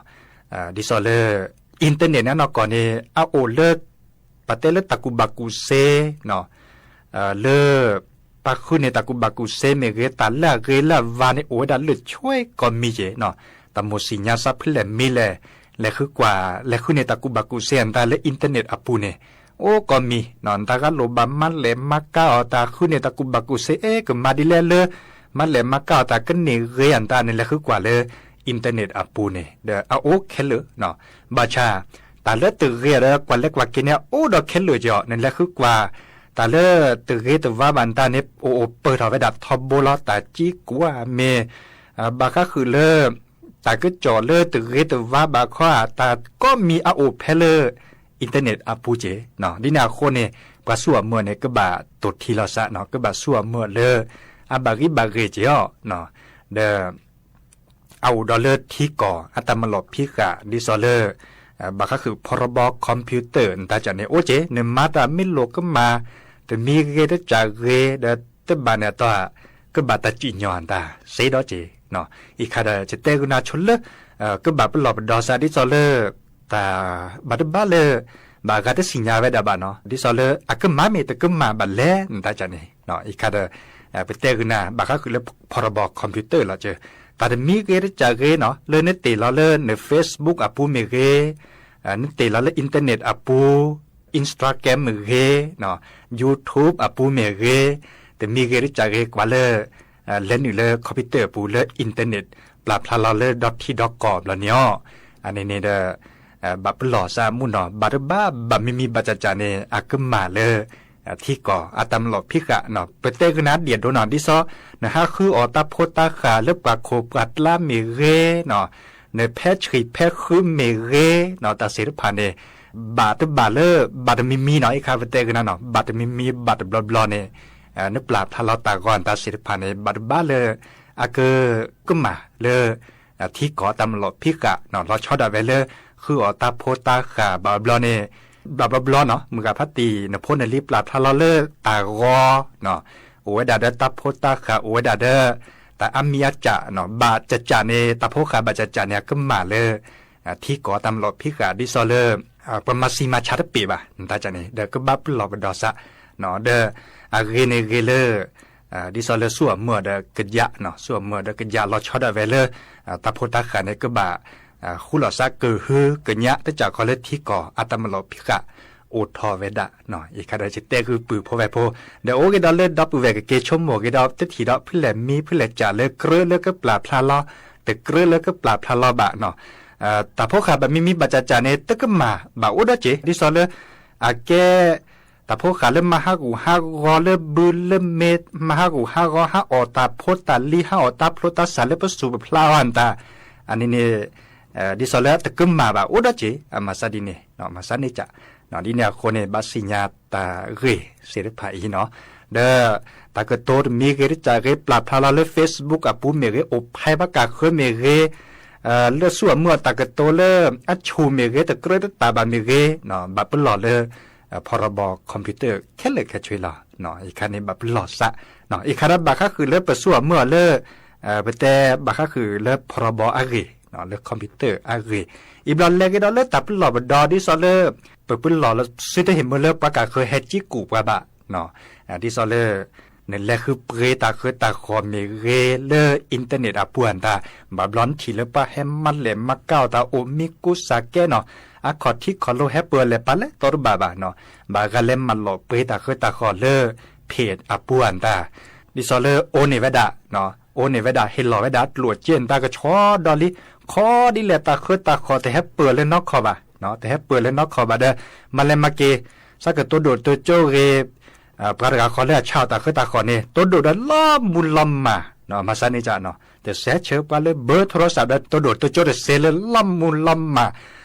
အီၤ, ဒ်သိးလၢ internet န့ၣ် အနီၢ်ကီၢ်န့ၣ် အအိၣ်လၢ ပတဲလၢတၢ်ကူၣ်ဘၣ်ကူၣ်သ့ လၢ ပှၤဃုန့ၢ်တၢ်ကူၣ်ဘၣ်ကူၣ်သ့မ့ၢ်ဂ့ၤ တၢ်လၢအဂ့ၤလၢအဝါန့ၣ် အိၣ်ဝဲဒၣ်လၢာ်ဆိကိးမံၤက့ၤ, တၢ်မိၣ်သ့ၣ်ညါသးဖဲလဲၣ်မ့ၢ်လဲၣ်, လဲၤဃုကွၢ် လဲၤဃုန့ၢ်တၢ်ကူၣ်ဘၣ်ကူၣ်သ့အတၢ်လၢ internet အပူၤန့ၣ် အိၣ်ကိးမံၤ, တၢ်ဂၤလိၣ်ဘၣ်မၤလဲၢ်မၤကၤအီၤ တၢ်ဃုန့ၢ်တၢ်ကူၣ်ဘၣ်ကူၣ်သ့ အဲ ကမၤဒ်လဲၣ်လၢ မၤလဲၢ်မၤကၤအီၤတၢ်ကန့ၢ်ဂ့ၤအတၢ်န့ၣ် လဲၤဃုကွၢ်လၢ internet အပူၤန့ၣ် ဒီးအအိၣ်ခဲလၢာ်, ဘၣ်ဆၣ် တၢ်လၢတဂ့ၤဒီးကွၢ်လဲၤကွၢ်က့ၤန့ၣ် အအိၣ်ဒီးခဲလၢာ်က့ၤအီၤ နလဲၤဃုကွၢ် တၢ်လၢတဂ့ၤတဝါဘၣ်တၢ်န့ၣ် အိၣ်အိၣ်ပၢၢ်ထီၣ်ဝဲဒၣ်ထီဘိလီၤ. တၢ်ကံကွၢ်မ့ၢ် ဘၣ်ဃးဃုာ်လၢ တၢ်ကစီၣ်လၢတဂ့ၤတဝါဘၣ်ခီဧါ တၢ်ကိးမံၤအအိၣ်ဖဲလၢ internet အပူၤက့ၤ, ဒ်န့ၣ်အဃိန့ၣ် ပှၤသူအီၤမၢန့ၣ် ကဘၣ်တိၢ်ထံလီၤသးနီၤ, ကဘၣ်သူအီၤမၢလၢ အဘၣ်ဂံၢ်ဘၣ်ဂ့ၤက့ၤအီၤ, ဒီး အအိၣ်ဒီးလၢထံကီၢ် အတၢ်မၤလီၢ်ဖံးဃာ် ဒ်သိးလၢ ဘၣ်ဃးဃုာ် ဖီရီဘီ computer နတၢ်ကၢ်န့ၣ် အိၣ်က့ၤ နမၤတၢ်မ့ၢ်လိာ်ကမၣ် တမံၤဂ့ၤတကၢ်ဂ့ၤ ဒီးတဘၣ်န့ၣ်အတီၢ် ကဘၣ်တၢ်စံၣ်ညီၣ်အတၢ်စ့ဒီးက့ၤ, အံၤခါဒီး ယတဲဂုာ်နၤဆိလၢ ကဘၣ်ပလီၢ်ပဒီသးဒ်သိးလၢ တၢ်ဘၣ်တဘၣ်လၢ ဘၣ်အဂၤတသ့ၣ်ညါဝဲဒၣ်ဘၣ်နီၤ, ဒ်သိးလၢအကမၣ်မ့ၢ်တကမၣ်ဘၣ်လဲၣ် နတၢ်ကၢ်န့ၣ်, အံၤခါဒီး ပတဲဂုာ်နၤ ဘၣ်ဃးဃုာ်လၢ ဖီရီဘီ computer လီၤက့ၤ, တၢ်တမံၤဂ့ၤတကၢ်ဂ့ၤနီၤ လၢနတ့ၢ်လီၤလၢန Facebook အပူၤမ့ၢ်ဂ့ၤ, နတ့ၢ်လီၤလၢ internet အပူၤ Instagram မ့ၢ်ဂ့ၤ, YouTube အပူၤမ့ၢ်ဂ့ၤ, တမံၤဂ့ၤတကၢ်ဂ့ၤ ကွၢ်လၢ လဲၤနုာ်လၢ computer အပူၤလၢ internet ပျၢ်ဖျါလီၤလၢဒီထံဒီကီၢ်ဘျီန့ၣ်အီၤ, အန့ၣ်န့ၣ်ဒီး ဘၣ်ပလီၢ်စးမုၢ်နီၤ ဘၣ်တဘၣ် ဘၣ်မံမံဘၣ်ကၠးကၠးန့ၣ် အကမၣ်လၢ ထံကီၢ်အတၢ်မၤလီၢ်ဖံးဃာ်နီၤ ပတဲကနၣ်ဒ်အဒိနီၤ ဒ်သိး နဟးဃုအီၣ်တၢ်ဖိတၢ်ဃာ်လၢပှၤခိၣ်ပှၤကျါမ့ၢ်ဂ့ၤနီၤ နဖဲဆှံဖဲဃုမ့ၢ်ဂ့ၤနီၤ တၢ်သ့ၣ်တဖၣ်န့ၣ် ဘၣ်တဘၣ်လၢ ဘၣ်တမံမံနီၤ အံၤခါပတဲကနၣ်နီၤ ဘၣ်တမံမံဘၣ်တဘျီဘျီန့ၣ် နပျၢ်ဖျါလီၤတၢ်ဂီၤတၢ်သ့ၣ်တဖၣ်န့ၣ် ဘၣ်တဘၣ်လၢ အက ကမၣ်လၢ ထံကီၢ်တၢ်မၤလီၢ်ဖံးဃာ်နီၤ လီၤဆီဒၣ်ဝဲလၢ ဃုအီၣ်တၢ်ဖိတၢ်ဃာ်ဘၣ်ဘျီန့ၣ် ဘၣ်ဘျီဘျီနီၤ မုၢ်ဂၤဖးတံၢ် နဖိနလံၤပျၢ်ဖျါလီၤလၢတၢ်ဂီၤ အိၣ်ဝဲဒၣ်ဒီးတၢ်ဖိတၢ်ဃာ် အိၣ်ဝဲဒၣ်ဒီး တၢ်အါမံၤအါကၠးနီၤ ဘၣ်ကၠးကၠးန့ၣ် တၢ်ဖိဃာ်ဘၣ်ကၠးကၠးန့ၣ် အကမၣ်လၢ ထံကီၢ်တၢ်မၤလီၢ်ဖံးဃာ် ဒ်သိးလၢ ပှၤမၤစံမၤဆါတပ့ၤဘၣ် နတၢ်ကၠးန့ၣ် ဒီးကဘၣ်ပလီၢ်ပဒီးစး ဒီး အဂ့ၤန့ၣ်ဂ့ၤလၢ ဒ်သိးလၢဆူၣ်အီၣ်မုၢ်အီၣ်ဒီးကယးနီၤ ဆူၣ်အီၣ်မုၢ်အီၣ်ဒီးကယး လီၤဆီဒၣ်ဝဲလၢ တၢ်ဖိတၢ်ဃာ်န့ၣ် ကဘၣ် ဃူလီၤစးကဟုကညး တကးခီလၢထံကီၢ်အတၢ်မၤလီၢ်ဖံးဃာ် အိၣ်ထီၣ်ဝဲဒၣ် အံၤခါဒီးယတဲဂုာ်ပုၢ်ဖိဝဲၢ်ဖိ ဒီးအိၣ်ဂ့ၤဒီးလၢဒီပုၢ်ဝဲၢ်ကက့ၤဆိကမိၣ်ဂ့ၤဒီး တထံၣ်ဒီးဖုလဲၣ်မံ ဖုလဲၣ်ကၠးလၢကြၢးလၢကပျၢ်ဖျါလီၤ တကြၢးလၢကပျၢ်ဖျါလီၤဘၣ်နီၤ တၢ်ဖိဃာ်ဘၣ်မံမံဘၣ်ကၠးကၠးန့ၣ် တကမၣ်ဘၣ်အိၣ်ဒီးက့ၤ ဒ်သိးလၢ အကဲ တၢ်ဖိဃာ်လၢမၤဟးဂူာ်ဟးဂီၤလၢဘုလၢမ့ၢ် မၤဟးဂူာ်ဟးဂီၤ ဟးအီၣ်တၢ်ဖိတၢ်လံၤ ဟးအီၣ်တၢ်ဖျိတၢ်စၢ်လၢပစူၢ်ပဖျါအီၤတၢ် အန့ၣ်န့ၣ် ဒ်သိးလၢတကမၣ်ဘၣ်အိၣ်ဒီးက့ၤ အမၤစၢ်ဒ်န့ၣ် မၤစၢ်န့ၣ်ကၠး ဒ်န့ၣ်အဃိန့ၣ် ဘၣ်စံၣ်ညါတၢ်ဂ့ၢ်သ့ၣ်တဖၣ်အံၤနီၤ ဒီး တၢ်ကတိၤတမံၤဂ့ၤတကးဂ့ၤ ပျၢ်ဖျါလီၤလၢ Facebook အပူၤမ့ၢ်ဂ့ၤ အိၣ်ဖဲဘၣ်ကးဃၢမ့ၢ်ဂ့ၤ လၢဆူၣ်အမုၢ်အီၣ်တၢ်ကတိၤလၢ အဆူၣ်မ့ၢ်ဂ့ၤ တကြၢးတတၢ်ဘၣ်မ့ၢ်ဂ့ၤ ဘၣ်ပလီၢ်လၢ ဖီရီဘီ computer ခဲလၢာ်ခဲဆ့လီၤ အံၤခါန့ၣ်ဘၣ်ပလီၢ်စး အံၤခါဒီးဘၣ်ဃးဃုာ်လၢပဆူၣ်အမုၢ်အီၣ်လၢ ပတဲဘၣ်ဃးဃုာ်လၢဖီရီဘီအဂ့ၢ် လၢ computer အဂ့ၢ် အံၤဘျီလဲၤက့ၤဒီးလၢတၢ်ပလီၢ်ပဒီဒ်သိးလၢ ပပလီၢ်လၢစုတဟ့ၣ်မုၢ်လၢပှၤကးဃၢဟဲကံကူာ်ပှၤဘၣ် ဒ်သိးလၢ နလဲၤဃုပှ့ၤတၢ်ဃၢတၢ်ဃီၣ်မ့ၢ်ဂ့ၤလၢ internet အပူၤအတၢ် ဘၣ်ဘျီနထံၣ်လၢပှၤဟဲမၤလဲၢ်မၤကၢ်အီၣ်တၢ်အိၣ်မံကူစၢ်ကဲနီၤ အခီၣ်ထံးခီၣ်လိဟဲပၢၤလဲၤပာ်လဲၤတီတဘၣ်ဘၣ်နီၤ ဘၣ်ဂၤလဲၤမၤလီၢ်ပှ့ၤတၢ်ဃၢတၢ်ဃီၣ်လၢ page အပူၤအတၢ် ဒ်သိးလၢအိၣ်န့ၢ်ဝဲဒၣ် အိၣ်န့ၢ်ဝဲဒၣ် ဟ့ၣ်လီၤဝဲဒၣ်ကျိၣ်စ့တၢ်ကဆီဒီလံ ခီဒ်လဲၣ်တၢ်ဃၢတၢ်ဃီၣ်တဟဲပၢၤလၢနီၢ်ခီၣ်ဘၣ် တဟဲပၢၤလၢနီၢ်ခီၣ်ဘၣ်ဒီး မၤလဲၤမၤက့ၤ စးကတိၤဒိၣ်တိၤကၠိဂ့ၤ ပှၤတဂၤဃီလၢအဆါအီၣ်တၢ်ဃၢတၢ်ဃီၣ်န့ၣ် တိၤဒိၣ်ဒီးလီၤမူၤလီၤမၢ် မၤစၢ်န့ၣ်ကၢ်နီၤ တစဲးဆၢပှၤလၢဘၢထိရစးဒီး တိၤဒိၣ်တိၤကၠိတစဲးလၢလီၤမူၤလီၤမၢ်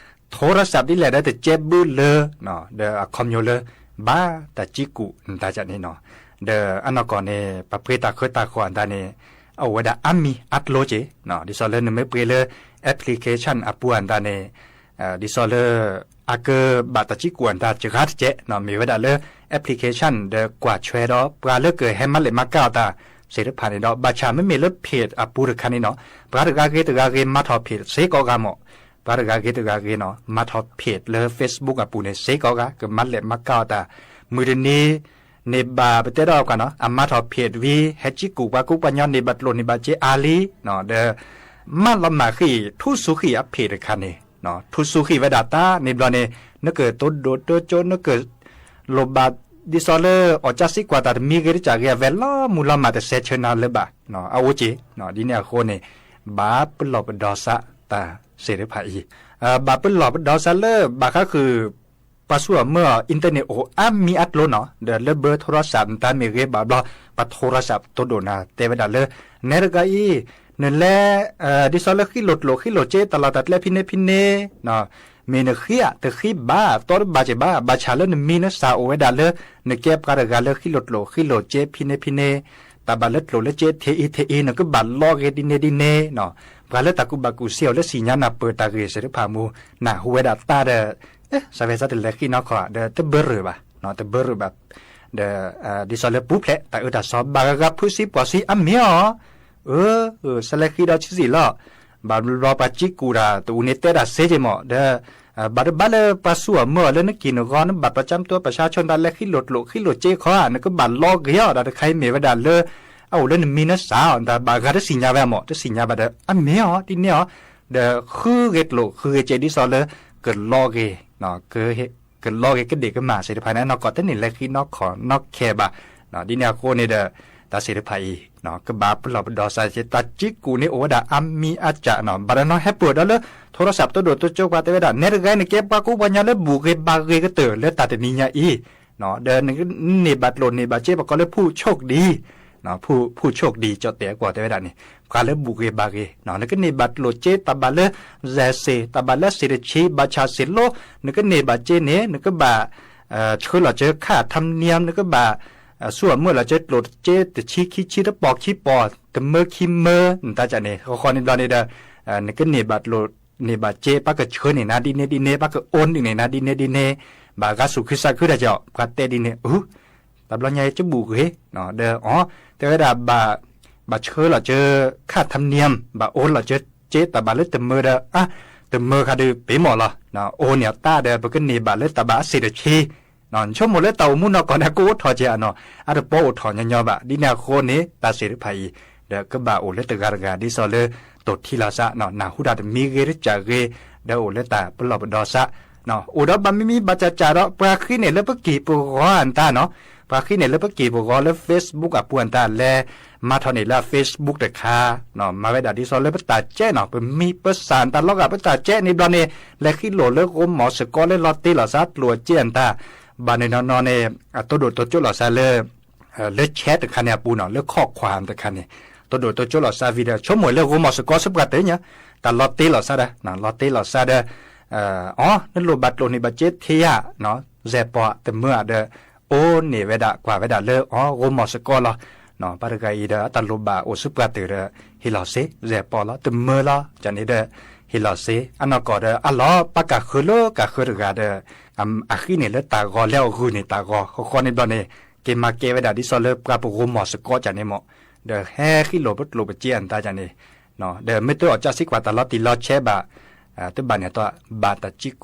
ထိရစးဒ်လဲၣ်ဒီးတကဲဘုလၢ ဒီးအခီပညီလၢ ဘၣ်တၢ်ကံကူာ်နတၢ်ကၢ်န့ၣ်နီၤ ဒီးအနီၢ်ကီၢ်န့ၣ် ပှၤပှ့ၤတၢ်ဃၢတၢ်ဃီၣ်အတၢ်န့ၣ် အအိၣ်ဝဲဒၣ်အါမံၤအါကျိၤက့ၤ ဒ်သိးလၢနမ့ၢ်ပှ့ၤလၢ application အပူၤအတၢ်န့ၣ် ဒ်သိးလၢ အကဘၣ်တၢ်ကံကူာ်အတၢ်စှၤတကဲး မ့ၢ်ဝဲဒၣ်လၢ application ဒီးကွၢ်ဆွဲဒီး ပှၤလၢကဟဲမၤလဲၢ်မၤကၢ်အီၣ်တၢ်သ့ၣ်တဖၣ်န့ၣ်ဒီး ဘၣ်ဆၣ်မ့မ့ၢ်လၢ page အပူၤတခါန့ၣ်နီၤ ပှၤတဂၤဂ့ၤတဂၤဂ့ၤ မၤထီၣ် page စ့ၢ်ကီးဂၤမး ပှၤတဂၤဂ့ၤတဂၤဂ့ၤနီၤ မၤထီၣ် page လၢ Facebook အပူၤန့ၣ် စ့ၢ်ကီးဂၤ ကမၤလဲၢ်မၤကၢ်အီၣ်တၢ် မုၢ်တနံၤ န့ၢ်ဘၣ်ပတဲဒီးကွၢ်နီၤ အမၤထီၣ် page ဝံၤ ဟဲကံကူာ်ပှၤကူပှၤညီန့ၢ်ဘၣ်ကျိၣ်န့ၢ်ဘၣ်စ့အါလံ ဒီး မၤလီၤမၢ်ဃံး ထူၣ်စူၤဃံးအ page တခါန့ၣ် ထူၣ်စူၤဃံးဝဲဒၣ်တၢ်န့ၣ်ဘျီန့ၣ် နကတိၤဒိၣ်တိၤကၠိ နက လိၣ်ဘၣ် ဒ်သိးလၢအီၣ်ကၢ်စံးကွၢ်တၢ်တမံၤဂ့ၤတကးဂ့ၤ အဝဲလီၤမူၤလီၤမၢ်တစဲးဆၢနၤလၢၤဘၣ် အအိၣ်က့ၤ ဒ်န့ၣ်အဃိန့ၣ် ဘၣ်ပလီၢ်ပဒီစးတၢ်သ့ၣ်တဖၣ်အံၤ ဘၣ်ပလီၢ်ပဒီစးလၢဘၣ်ဃးဃုာ် ပှၤဆူၣ်အမုၢ်အီၣ် internet အိၣ်အါမံၤအါကျိၤနီၤ ဒီးလၢဘၢထိရစးနတၢ်မ့ၢ်ဂ့ၤဘၣ်ဘျီ ပှၤထိရစးတိၤဒိၣ်နၤတဲဝဲဒၣ်လၢ နဲတဂၤအံၤ နလဲၤ ဒ်သိးလၢဃံလိၢ်ကျိၣ်ဃံလိၢ်စ့ တၢ်လီၢ်တၢ်ကျဲဖံန့ၢ်ဖံန့ၢ် မ့ၢ်နဃံဧါ တဃံဘၣ် တီတဘၣ်က့ၤဘၣ် ဘၣ်ဆၣ်လၢနမံနစၢ်အိၣ်ဝဲဒၣ်လၢ နကဲပှၤတဂၤလၢဃံလိၢ်ကျိၣ်ဃံလိၢ်စ့ဖံန့ၢ်ဖံန့ၢ် တၢ်ဘၣ်လၢကျိၣ်လၢစ့ထဲအံၤထဲအံၤ နကဘၣ်လီဂ့ၤဒ်န့ၣ်ဒ်န့ၣ် ပှၤလၢတၢ်ကူၣ်ဘၣ်ကူၣ်သ့အိၣ်လၢစံၣ်ညါနၢ်ပၢၢ်တၢ်ဂ့ၢ်သ့ၣ်တဖၣ်မူ နၢ်ဟူဝဲဒၣ်တၢ်ဒီး စးဝဲစးတလဲၤဃံနီၢ်ခီၣ် ဒီးတဘၢရၢၢ်ဘၣ် တဘၢရၢၢ်ဘၣ် ဒီး ဒ်သိးလၢပူၤဖျဲးတၢ်အၢတၢ်သီ ဘၣ်ဂၤဂၤဖုးစံးပှီၢ်စံး အမ့ၢ်အီၤ အၢ စးလဲၤဃံဒီးဆံးစံးလီၤ ဘၣ်ဘျီပှၤကံကူာ်တၢ် တအူန့ၣ်တဲတၢ်စ့က့ၤမး ဒီး ဘၣ်တဘၣ်လၢပှၤဆူၣ်အမုၢ်အီၣ်လၢနက့ၤနဂီၢ် နဘၣ်တီၤကၢ်မတူၤပှၤဆါဆိ နတၢ်လဲၤဃံလိၢ်ကျိၣ်ဃံလိၢ်စ့ခီဧါ နကဘၣ်လီဂ့ၤအီၤ ဒီးတခါအံၤမ့ၢ်ဝဲဒၣ်လၢ အအိၣ်လၢနမံနစၢ်အီၤ တၢ်ဘၣ်ဂၤတစံၣ်ညါဝဲမး တစံၣ်ညါဘၣ်ဒီး အမ့ၢ်အီၤ ဒ်န့ၣ်အီၤ ဒီးဃုဂ့ၤကျိၣ်ဃုဂ့ၤစ့ဒ်သိးလၢ ကလီဂ့ၤ ကလီဂ့ၤကဒ့ၣ်ကမၣ်သ့ၣ်တဖၣ်န့ၣ် အနီၢ်ကီၢ်တန့ၢ်လဲၤဃံနီၢ်ခီၣ်နီၢ်ခဲဘၣ် ဒ်န့ၣ်အဃိန့ၣ်ဒီး တ တၢ်စံးတဖၣ်အံၤ ကဘၣ်ပလီၢ်ပဒီစး တၢ်ကံကူာ်န့ၣ်အိၣ်ဝဲဒၣ်အါမံၤအါစှၤနီၤ ဘၣ်တနီၤဟဲပၢၢ်ဒီးလၢ ထိရစးပတီၢ်ဒိၣ်တိကၠိပှၤတဲဝဲဒၣ် နဲတဂၤအံၤန့ၣ် ကဲပှၤကူပှၤကညီလၢဘူၣ်ဂ့ၤဘၣ်ဂ့ၤကတၢၢ်လၢတၢ်တနံၤညါအံၤ ဒီးနကန့ၢ်ဘၣ်ကျိၣ်န့ၢ်ဘၣ်စ့ ပကိးလၢ ဖူးချိုးဒံး ဖူးချိုးဒံး ကၠီၣ်တဲၣ်အကွီၢ်တဲဝဲဒၣ်န့ၣ် ပှၤလၢဘူၣ်ဂ့ၤဘၣ်ဂ့ၤ နကန့ၢ်ဘၣ်ကျိၣ်စ့ တၢ်ဘၣ်လၢ စဲးစ့ၣ် တၢ်ဘၣ်လၢစ့ၣ်တဆံ ဘၣ်ဆၣ်စ့ၣ်လိ နကန့ၢ်ဘၣ်စ့န့ၣ် နကဘၣ် ဆှၢလီၤစၢၤ ခၣ်ထၢမနံယံ နကဘၣ် ဆူအမုၢ်လီၤစၢၤကျိၣ်စ့တဆံခံဆံ တပီၢ်ခံပီၢ် တမၢခံမၢ နတၢ်ကၢ်န့ၣ် ဃီဃီန့ၣ်ဘျီန့ၣ်ဒီး နကန့ၢ်ဘၣ်ကျိၣ်န့ၢ်ဘၣ်စ့ ပှၤကဆှၢန့ၢ်နၤဒ်န့ၣ်ဒ်န့ၣ် ပှၤကအိၣ်နုာ်န့ၢ်နၤဒ်န့ၣ်ဒ်န့ၣ် ဘၣ်ဂၤဆူၣ်ခုစးခုတၢ်ကၢ် ပှၤတဲဒ်န့ၣ် အ တဘျီညါအံၤကဘူၣ်ဂ့ၤ ဒီးအီၤ တဲဝဲဒၣ် ဘၣ်ဆှၢလီၤစၢၤ ခၣ်ထၢမနံယံ ဘၣ်အိၣ်လီၤစၢၤစ့ တၢ်ဘၣ်လၢတမၢဒီး အါ တမၢခါဒုးပ့ၤမီၢ်လီၤ အိၣ်န့ၢ်အတၢ်ဒီး ပကန့ၢ်ဘၣ်လၢတၢ်ဘၣ်အစ့ၣ်တဆံ ဆိကမိၣ်လၢတၢ်အိၣ်မူနီၢ်ကီၢ်န့ၣ် ကအိၣ်ထီၣ်ကဲအနီၤ အတပီအိၣ်ထီၣ်ညီညီဘၣ် ဒ်န့ၣ်အဃိန့ၣ် တၢ်စံးတဖၣ်အံၤ ဒီးကဘၣ်အိၣ်လၢတဂၤတဂၤ ဒ်သိးလၢ တိၢ်ထံလီၤစး နၢ်ဟူတၢ်တမံၤဂ့ၤတစဲးဂ့ၤ ဒီးအိၣ်လၢတၢ်ပလီၢ်ပဒီစး အိၣ်ဒီးဘၣ်မံမံဘၣ်စးစးဒီး ပှၤဃ့န့ၢ်လၢပက့ၢ်ပဂီၤအတၢ်နီၤ ပှၤဃ့န့ၢ်လၢပက့ၢ်ပဂီၤလၢ Facebook အပူၤအတၢ်လဲၤ မၤထီၣ်န့ၢ်လၢ Facebook တခါ မၤဝဲဒၣ်ဒ်သိးလၢပတၢ်ကဲနီၤ ပမံပစၢ်တၢ်လီၤဂာ် ပတၢ်ကဲန့ၣ်ဘျီန့ၣ် လဲၤဃံလိၢ်လၢဂိမီၢ်စ့ၢ်ကီးလၢလီၤတ့လီၤစးကျိၣ်အစ့အတၢ် ဘၣ်န့ၣ်နီၤနီၤန့ၣ် အတိၢ်ဒိၣ်တိကၠိလီၤစးလၢ လၢ chat တခါန့ၣ်အပူၤနီၤ လၢ ข้อความ တခါန့ၣ် တိၢ်ဒိၣ်တိကၠိလီၤစး video ဆိကမိၣ်လၢဂိမီၢ်စ့ၢ်ကီးဆူပှၤတၢ်ညါ တၢ်လီၤတ့လီၤစးဒီး လီၤတ့လီၤစးဒီး အီၤ နလိၣ်ဘၣ်ကျိၣ်န့ၢ်ဘၣ်စ့ထံယါ စဲးပီၢ်တမၢဧါဒီး အိၣ်န့ၢ်ဝဲဒၣ်ကွၢ်ဝဲဒၣ်လၢအီၤ ဂိမီၢ်စ့ၢ်ကီးလီၤ ပှၤတဂၤအံၤဒီး အတၢ်လိၣ်ဘၣ်အိၣ်ဆူပှၤတၢ်ဒီး ဟ့ၣ်လီၤစ့ စဲးပီၢ်လီၤ တမၢလီၤ ကန့ၣ်ဒီး ဟ့ၣ်လီၤစ့ အနီၢ်ကီၢ်ဒီး အလီၤပာ်ကၢ်ဃၢလၢက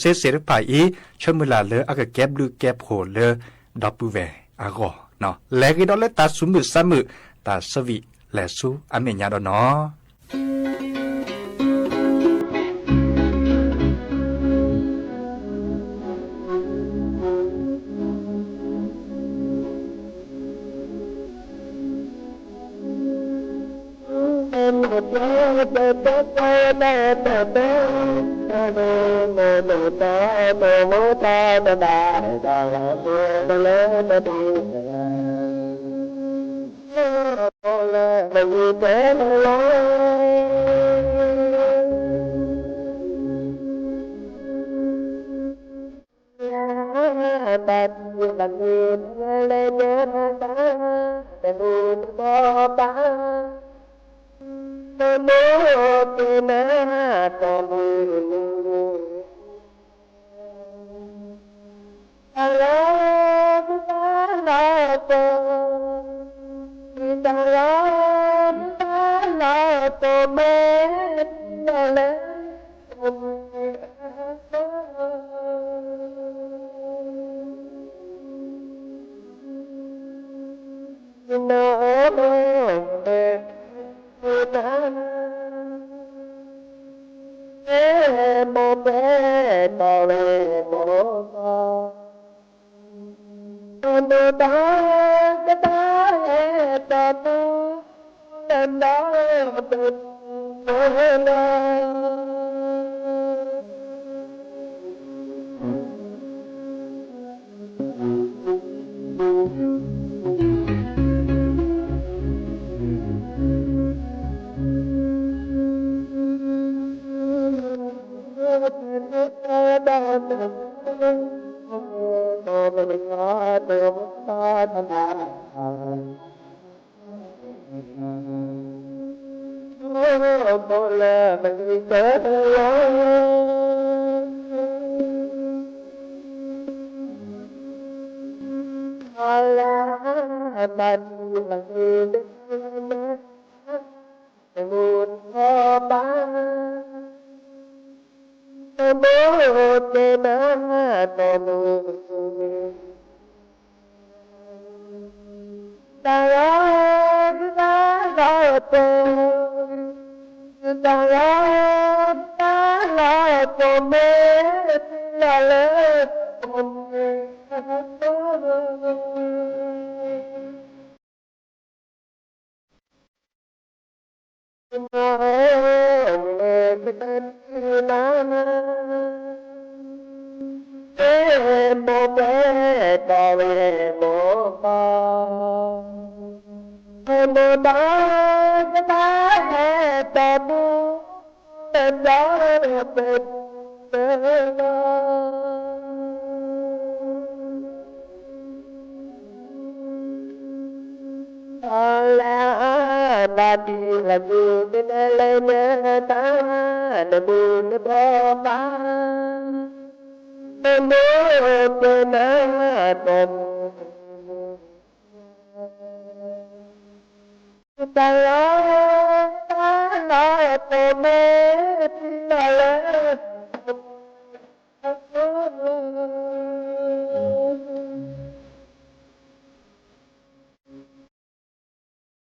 ၢ်ဃၢတဂၤဒီး အဃံန့ၢ်လၢတၢ်ဂီၤ လဲၤအီၣ်ဂုာ်န့ၢ်တၢ်ဂီၤ ဃီဃီန့ၣ်ဘျီန့ၣ် က့ၤမၤကဲဝဲဒၣ်ဒ်သိးလၢပှၤပဂိမီၢ်စ့ၢ်ကီးကန့ၣ်မး ဒီးဟဲဃံလိၢ်ပကျိၣ်ပစ့အတၢ်ကန့ၣ် ဒီးမ့ၢ်တအီၣ်ကၢ်စံးကွၢ်တၢ်လီၤတံၢ်လီၤဆဲးဘၣ် တဘၣ်န့ၣ်အတီၢ် ဘၣ်တၢ်ကံကူာ်စ့ဒီးက့ၤ ယခါဒီး ပဟဲတဲဂုာ်ပုၢ်ဖိဝဲၢ်ဖိ ဒ်သိးလၢ ကပလီၢ်ပဒီစးလဲၤဆူမဲာ်ညါပၢ်နီၤ တၢ်ကူၣ်ဘၣ်ကူၣ်စ့သ့ၣ်တဖၣ်အံၤ ဆၢမုၢ်လၢ်လၢအကကဲဘျုးကဲဖှိၣ်လၢ ဒီပုၢ်ဝဲၢ်အဂီၢ် လဲၤဂ့ၤဒီးလၢတၢ်သူၣ်မုာ်သးမုာ် တၢ်ဆၢဝံၣ်လဲၤဆူအမဲာ်ညါဒီးနီၤ မ့ၢ်လီၤလၢ လၢဘၣ်ဒ်လၢမုၢ်ကနၢလၢညါတၢ် နမုၢ်နဘီဘၣ် နမုၢ်ကနၢတၢ် တၢ်လီၤ တၢ်လီၤတမ့ၢ်လီၤလၢ မ့ၢ်မိၢ်ပှၢ်ဒီးမ့ၢ်မိၢ်ပၢ် မိၢ်ပၢ်ကဘၣ်ဟဲဒီးမုၢ် လၢညါမ့ၢ်မုၢ်ကနၢ ပပၢ်အိၣ်ကံၢ်ပၢ်န့ၣ်တဒံ ပၢ်ဒီးညၣ်ပၢ်န့ၣ်တဒံ မ့ၢ်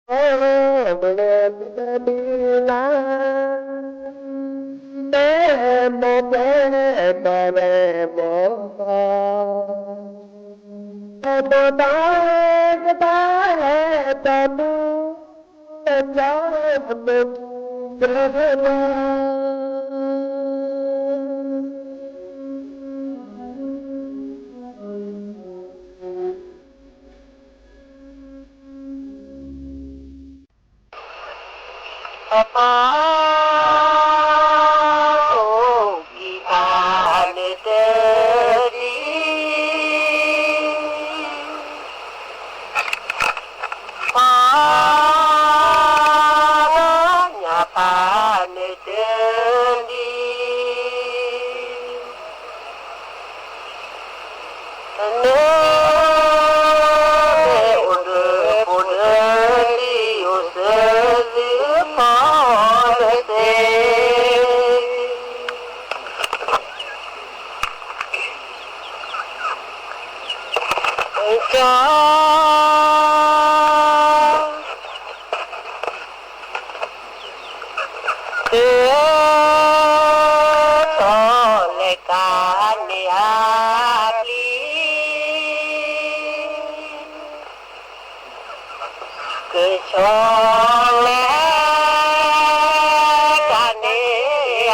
အိၣ်ဒီးဖိဒီးလံၤအိၣ်စၢၤသုဖီလၢသ့ ကၠီ ကဆီလဲၤကၤန့ၢ်အပျံၤ ကဆီလဲၤကၤန့ၢ်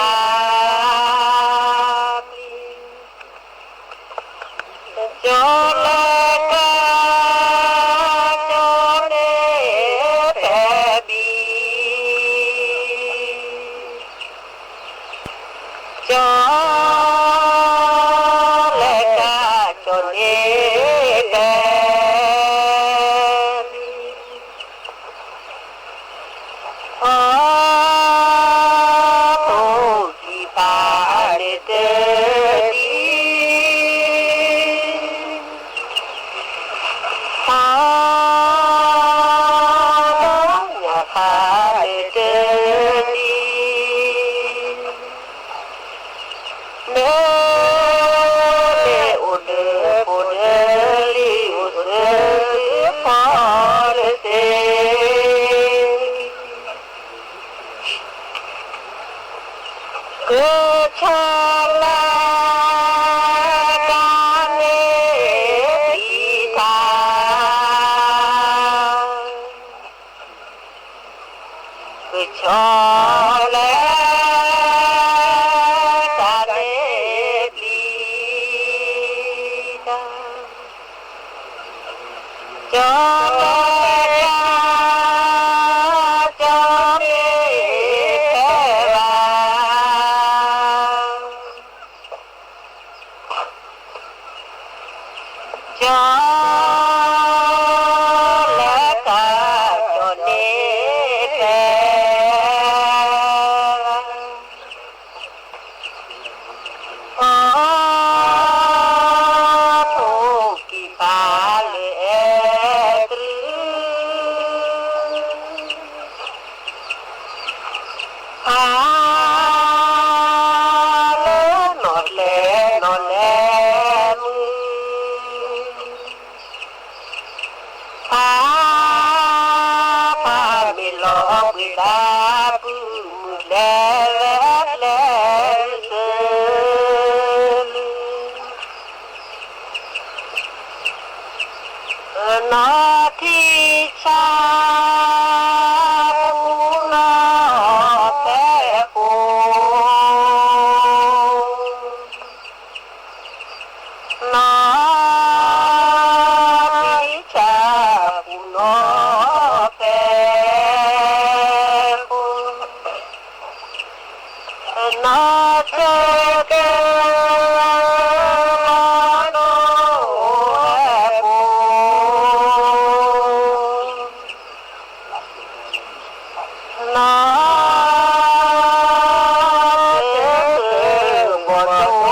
အပျံၤ ကၠီလဲၤကၤ ကၠီန့ၢ်ဖဲဘံ ကၠီလဲၤကၤ ကၠီန့ၢ်ဖဲဘံ ပၢ်အိၣ်ကံၢ်ပၢ်န့ၣ်တဒံ ပၢ်ဒီးညၣ်ပၢ်န့ၣ်တဒံ မ့ၢ်အိၣ်ဒီးဖိဒီးလံၤအိၣ်စၢၤသုဖီလၢသ့ ကဆီလဲၤကၤန့ၢ်ပျံၤတၢ် ကဆီလဲၤကၤန့ၢ်ပျံၤတၢ် ကၠီလဲၤကၤ ကၠီန့ၢ်ဖဲဘံ ကၠီလဲၤကၤ ကၠီန့ၢ်ဖဲဘံ ပၢ်အိၣ်ကံၢ်ပၢ်လၢအဲၣ်တြူ ပၢ်လၢနီၢ်ကျဲနီၢ်လဲမုၢ် ပၢ် ပၢ်မ့ၢ်လီၤဘှံးသးပုၢ်မုၢ်ကျဲလဲၤကျဲစၢၤ နီၢ်ကၢၤကၢၤဘီၣ်ဒိၣ်ဟဲ ဖီထိၣ်ကံၢ်ဖးလၢအဲၣ်တရံ ဖးလၢနီၢ်လဲၤနီၢ်လဲၤမုၢ် ဖးဖးမ့ၢ်လီၤဘှံးဒီးပုၢ် လဲၤလဲၤစၢၤလံ နီၢ်ထံဆါ ပူၤနီၢ်ဖဲလီၤ နီၢ်ထံဆါ ပူၤနီၢ်ဖဲလီၤ နီၢ်ကၢၤကၢၤ ဘီၣ်ဒိၣ်ဟဲလီၤ နီၢ်ကၢၤကၢၤ ဘီၣ်ဒိၣ်ဟဲလီၤ နီၢ်ထံဆါ ပူၤလၢပဒု နီၢ် ထံဆါ ပူၤလၢပဒု ကီၤလဲၤကီၤ က့ၤဒိၣ်လွံၢ်မုၢ် ကီၤလဲၤကီၤ က့ၤဒိၣ်လွံၢ် နီၢ်ထံဆါ ပူၤလၢပကျိ နီၢ်ထံဆါ ပူၤလၢပကျိ နီၢ်ဆၢကၢၤ ကီၤလဲၤကီၤ ကီၤလဲၤကီၤ က့ၤလ့တဆိ ကီၤ လဲၤကီၤ က့ၤလ့တဆိ ပသးအိၣ်နီၤလၢတၢ်လံ လီၤဘၣ်ဒ်ကၢၢ်ဖျါဆိ လီၤဘၣ်ဒ်ကၢၢ်ဖျါ လီၤဘၣ်ဆိ ဘၣ်ဆိ လီၤဘၣ်ဆိ ဘၣ်ဆိ လီၤဘၣ်ဒ်ကၢၢ်ဖျါကွံာ် လီၤဘၣ်ဒ်ကၢၢ်ဖျါကွံာ် လီၤဘၣ်က့ၤ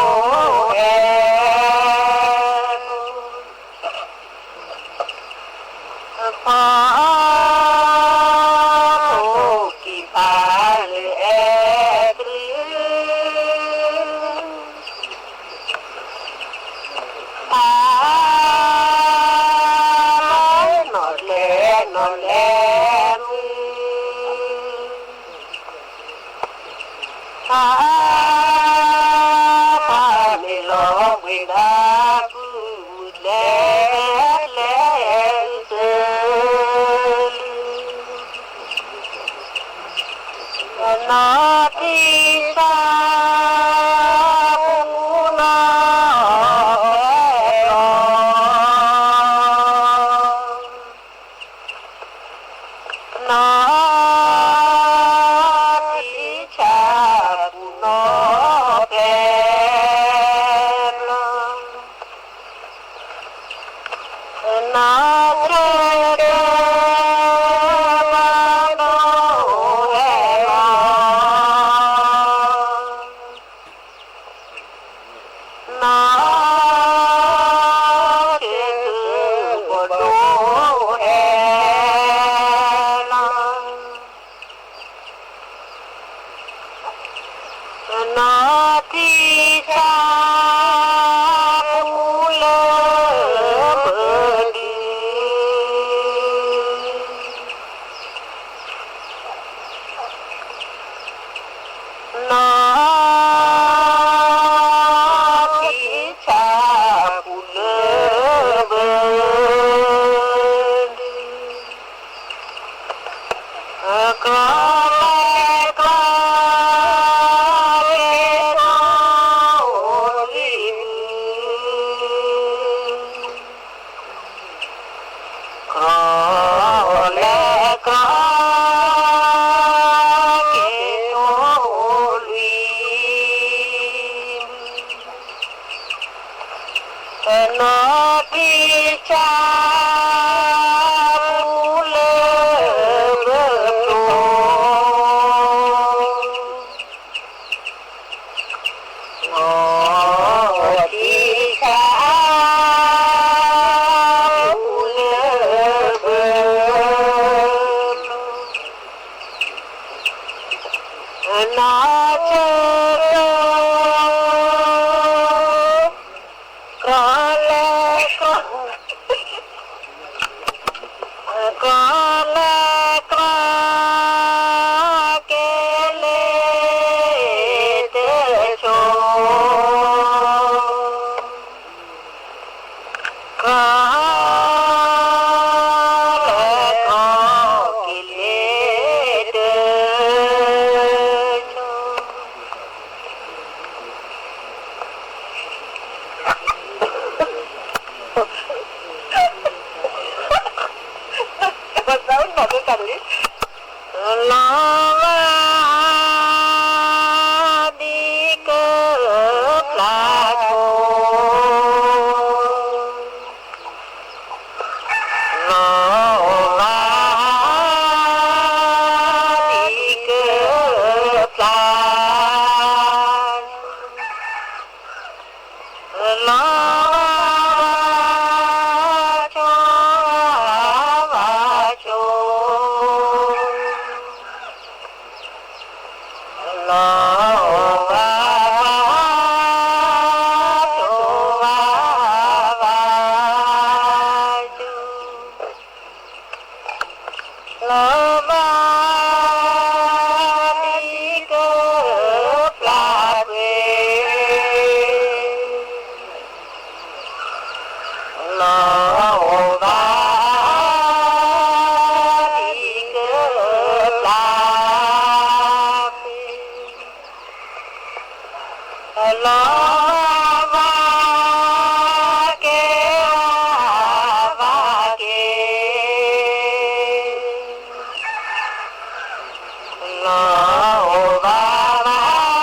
ဘၣ်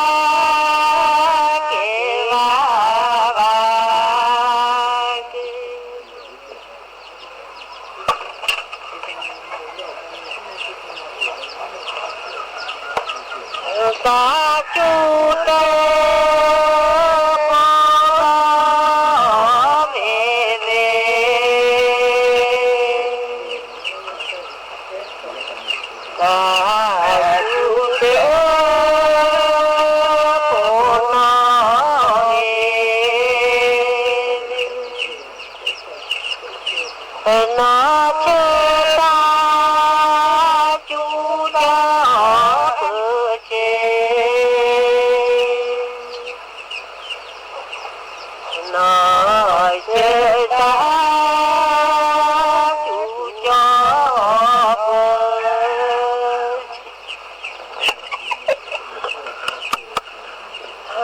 က့ၤ လီၤဘၣ်က့ၤ ဘၣ်က့ၤ လီၤဘၣ် ကၠူတဲပီၢ်လီၤမ့ၢ်သ့ၣ်, တၢ်ကၠူတဲပီၢ်လီၤမ့ၢ်သ့ၣ်, နီၢ်ဆၢတၢ်ကၠူကၠီပၢဆ့, နီၢ်ဆၢတၢ်ကၠူကၠီ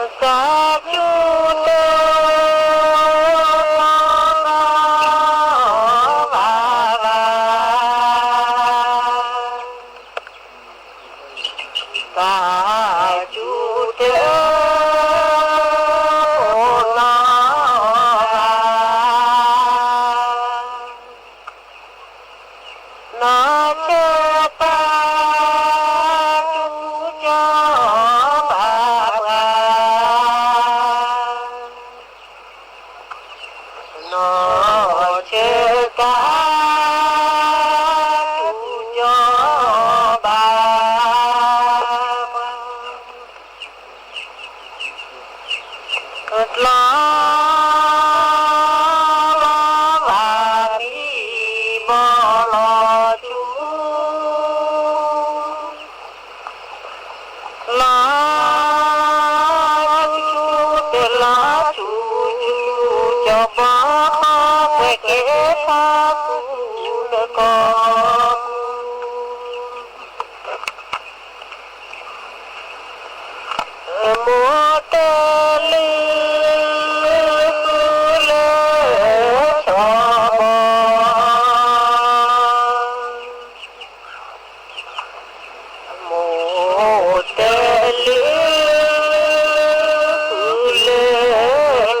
ပၢဆ့, တၢ်ကၠူတဲ ဘၣ်ဘၣ်, တၢ်ကၠူတဲ အိၣ်နီၢ်ဘၣ်, နီၢ်ဆၢတၢ်ကၠူကၠီဘၣ်ဘၣ်, နီၢ်ဆၢတၢ်ကၠူကၠီဘၣ်ဘၣ်, တၢ်လီၤဘၣ်မံဘီလီၤဆူ လီၤဆူတဲလီၤဆူ ကၠီဘီဃီ ပှဲၤကဲဖီပူၤလၢကီၢ်ပူၤ, မိၢ်တဲလံ ဃုလၢကၠီဘီ မိၢ်တဲလံ ဃုလၢကၠီ, မိၢ်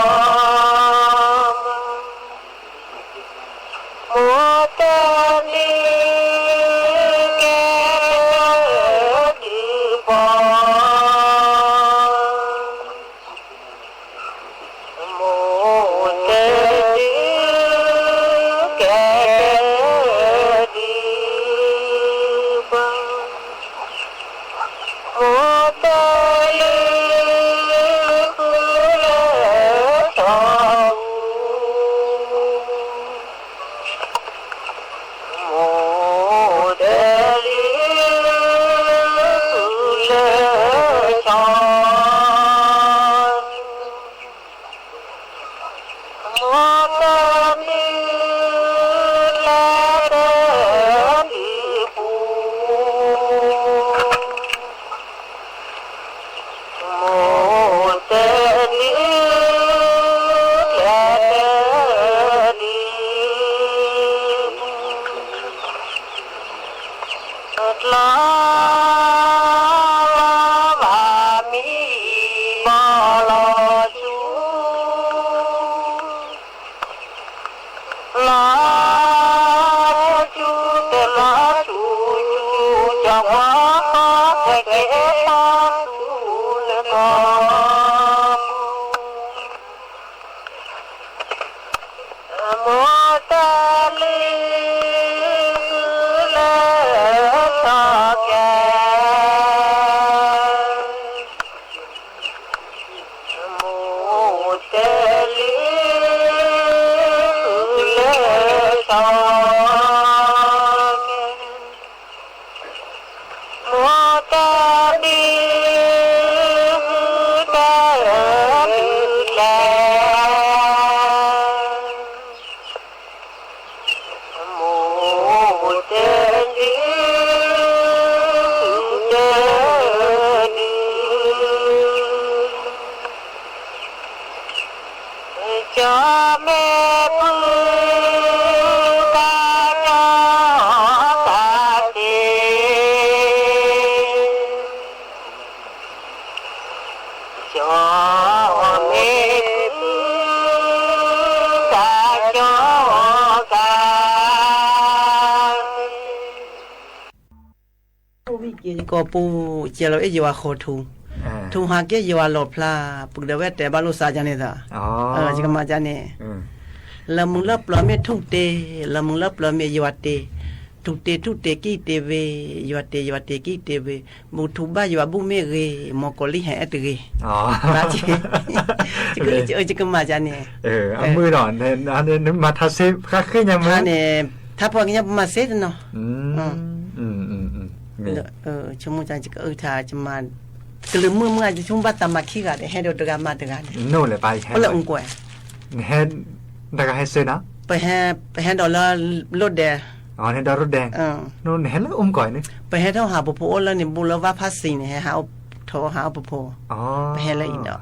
တဲလံ ကဲဒုးဘီ မိၢ်တဲလံ ကဲဒုးဘီ, မိၢ်တဲလံ ဃုလၢကၠီပူၤ မိၢ်တဲလံ ဃုလၢကၠီ, မိၢ်တဲလံ လဲၤတဲဒုးပူၤ မိၢ်တဲလံ လဲၤတဲဒုးပူၤ, တၢ်လီၤဘၣ်မံဘီလီၤဆူ လီၤဆူတဲလီၤဆူ ကၠီဘီဃီ ပှဲၤကဲဖီပူၤလၢကီၢ်ပူၤ, မိၢ်တဲလံ ဃုလၢကၠီကဲ မိၢ်တဲလံ ဃုလၢကၠီ, မိၢ်တဲလံ ဃုတဲဒုးလဲၤ မိၢ်တဲလံ ဃုတဲဒုး, ကၠီမ့ၢ်ပုၢ် တၢ်ကၠီတၢ်စ့ၢ် ကီၢ်ပူၤ ကဲလီၤအဲၣ်ယွၤဃီၤထူ, ထူဟးကဲယွၤလီၣ်ဖျါ, ပုၢ်ဒီးဝဲတဲဘၣ်လိာ်သးယါန့ၣ်သး, ယကမၤယါန့ၣ်, လၢမုၢ်လၢပျၢၤမ့ၢ်ထူၣ်တ့, လၢမုၢ်လၢပျၢၤမ့ၢ်ယွၤတ့, ထူၣ်တ့ထူၣ်တ့ကံၢ်တ့ဝ့, ယွၤတ့ယွၤတ့ကံၢ်တ့ဝ့, ဘူၣ်ထူၣ်ဘၣ်ယွၤဘူၣ်မ့ၢ်ဂ့ၤ, မီၢ်ကီၤလံၢ်ဟဲအဲၣ်တဂ့ၤ, ယကမၤယါန့ၣ်, အမုၢ်ဒီး, နမၤထါစ့ဃါဃ့ၢ်ညါမုၢ်, န့ၣ်, ထါပှၤကညီပမၤစ့တနီၤ ဆိကမိၣ်ကအုၣ်ထါ, ကလုာ်မုၢ်မုၢ် ယဆိကမိၣ်ဘၣ်သးမၤခံဂၤဒီး ဟဲဒီးတဂၤမၤတဂၤန့ၣ်, အိၣ်လၢအူကွဲ, နဟဲ, တဂၤဟဲစ့နၤ, ပဟဲဒီးလၢရိၣ်ဒဲး, ဟဲဒီးရိၣ်ဒဲး, နဟဲလၢအူကွဲန့ၣ်, ပဟဲထီၣ်ဟးပဖိအိၣ်လၢန့ၣ် ဘူးလၢဝၣ်ဖးစံၤန့ၣ် ဟဲထီၣ်ဟးအီၣ်ပဖိ, ပဟဲလၢအံၤ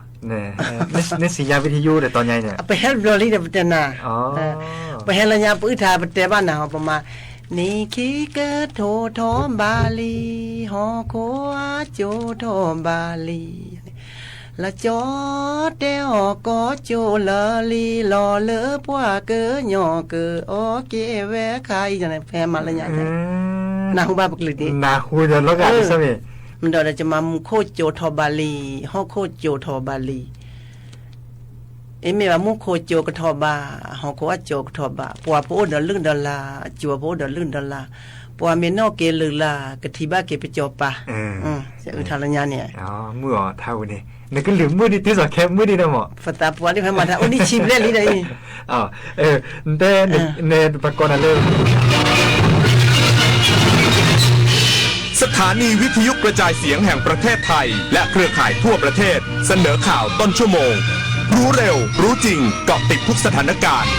ဒီး, နစံးညါဝံထယိဒီးတီညါအံၤန့ၣ်, ပဟဲတဘျီလံဒီးပတဲနၤ ပဟဲလၢညါပအုၣ်ထါပတဲဘၣ်နၤဟီ ပမၤ, နံၤခံကထိထီၣ်ဘးလံ, ဟီၣ်ခိၣ်အကၠိထီၣ်ဘးလံ, လၢကၠီတဲအီၤကီၢ်ကၠိလၢာ်လံ, လီၤလၢပှၤကညီကအီၣ်က့ၤဝဲခါအံၤန့ၣ် ဖဲမၤလၢညါ, နၢ်ဟူဘၣ်ပကလုာ်ဒံး, နၢ်ဟူဒီးလီၤဂာ်ဒ်သိးန့ၣ်, မ့ၢ်ဒီးဒီးကမၤမူခိၣ်ကၠိထီၣ်ဘးလံ, ဟီၣ်ခိၣ်ကၠိထီၣ်ဘးလံ အ့မ့ၢ်ဘၣ်မူခိၣ်ကၠိကထီၣ်ဘး, ဟီၣ်ခိၣ်အကၠိကထီၣ်ဘး, ပှၤဖိအိၣ်ဒီးလုၢ်ဒီးလၢ်, ကၠိဖိအိၣ်ဒီးလုၢ်ဒီးလၢ်, ပှၤမ့ၢ်နီၣ်က့ၤလုၢ်လၢ်, ကထံၣ်ဘၣ်က့ၤပကၠီၤပၤ, အုၣ်ထါလၢညါန့ၣ်, မုၢ်အီၤထါဝံၤန့ၣ်, နကလုၢ်မုၢ်ဒ်တုၤစီၤခဲမုၢ်ဒ်ဒီးမး, ပသးပှၢ်ဒ်ဖဲမၤတၢ်အိၣ်နံၣ်ဆံဘျဲၣ်လံဒီးအံၤ, တဲနပကိးနၤလၢ สถานีวิทยุกระจายเสียงแห่งประเทศไทยและเครือข่ายทั่วประเทศเสนอข่าวต้นชั่วโมง รู้เร็ว รู้จริง เกาะติดทุกสถานการณ์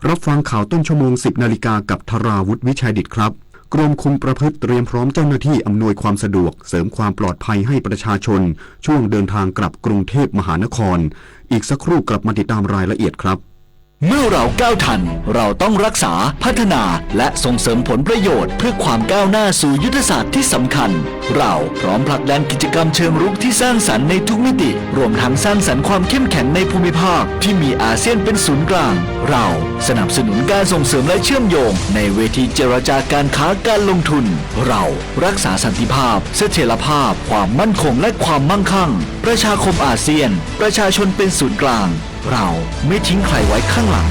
รับฟังข่าวต้นชั่วโมง สิบนาฬิกา กับธราวุฒิ วิชัยดิษฐครับ กรมคุมประพฤติเตรียมพร้อมเจ้าหน้าที่อำนวยความสะดวก เสริมความปลอดภัยให้ประชาชน ช่วงเดินทางกลับกรุงเทพมหานคร อีกสักครู่กลับมาติดตามรายละเอียดครับ เมื่อเราก้าวทัน เราต้องรักษา พัฒนา และส่งเสริมผลประโยชน์ เพื่อความก้าวหน้าสู่ยุทธศาสตร์ที่สำคัญ เราพร้อมผลักดันกิจกรรมเชิงรุกที่สร้างสรรค์ในทุกมิติ รวมทั้งสร้างสรรค์ความเข้มแข็งในภูมิภาคที่มีอาเซียนเป็นศูนย์กลาง เราสนับสนุนการส่งเสริมและเชื่อมโยงในเวทีเจรจาการค้าการลงทุน เรารักษาสันติภาพ เสถียรภาพ ความมั่นคง และความมั่งคั่ง ประชาคมอาเซียน ประชาชนเป็นศูนย์กลาง เราไม่ทิ้งใครไว้ข้างหลัง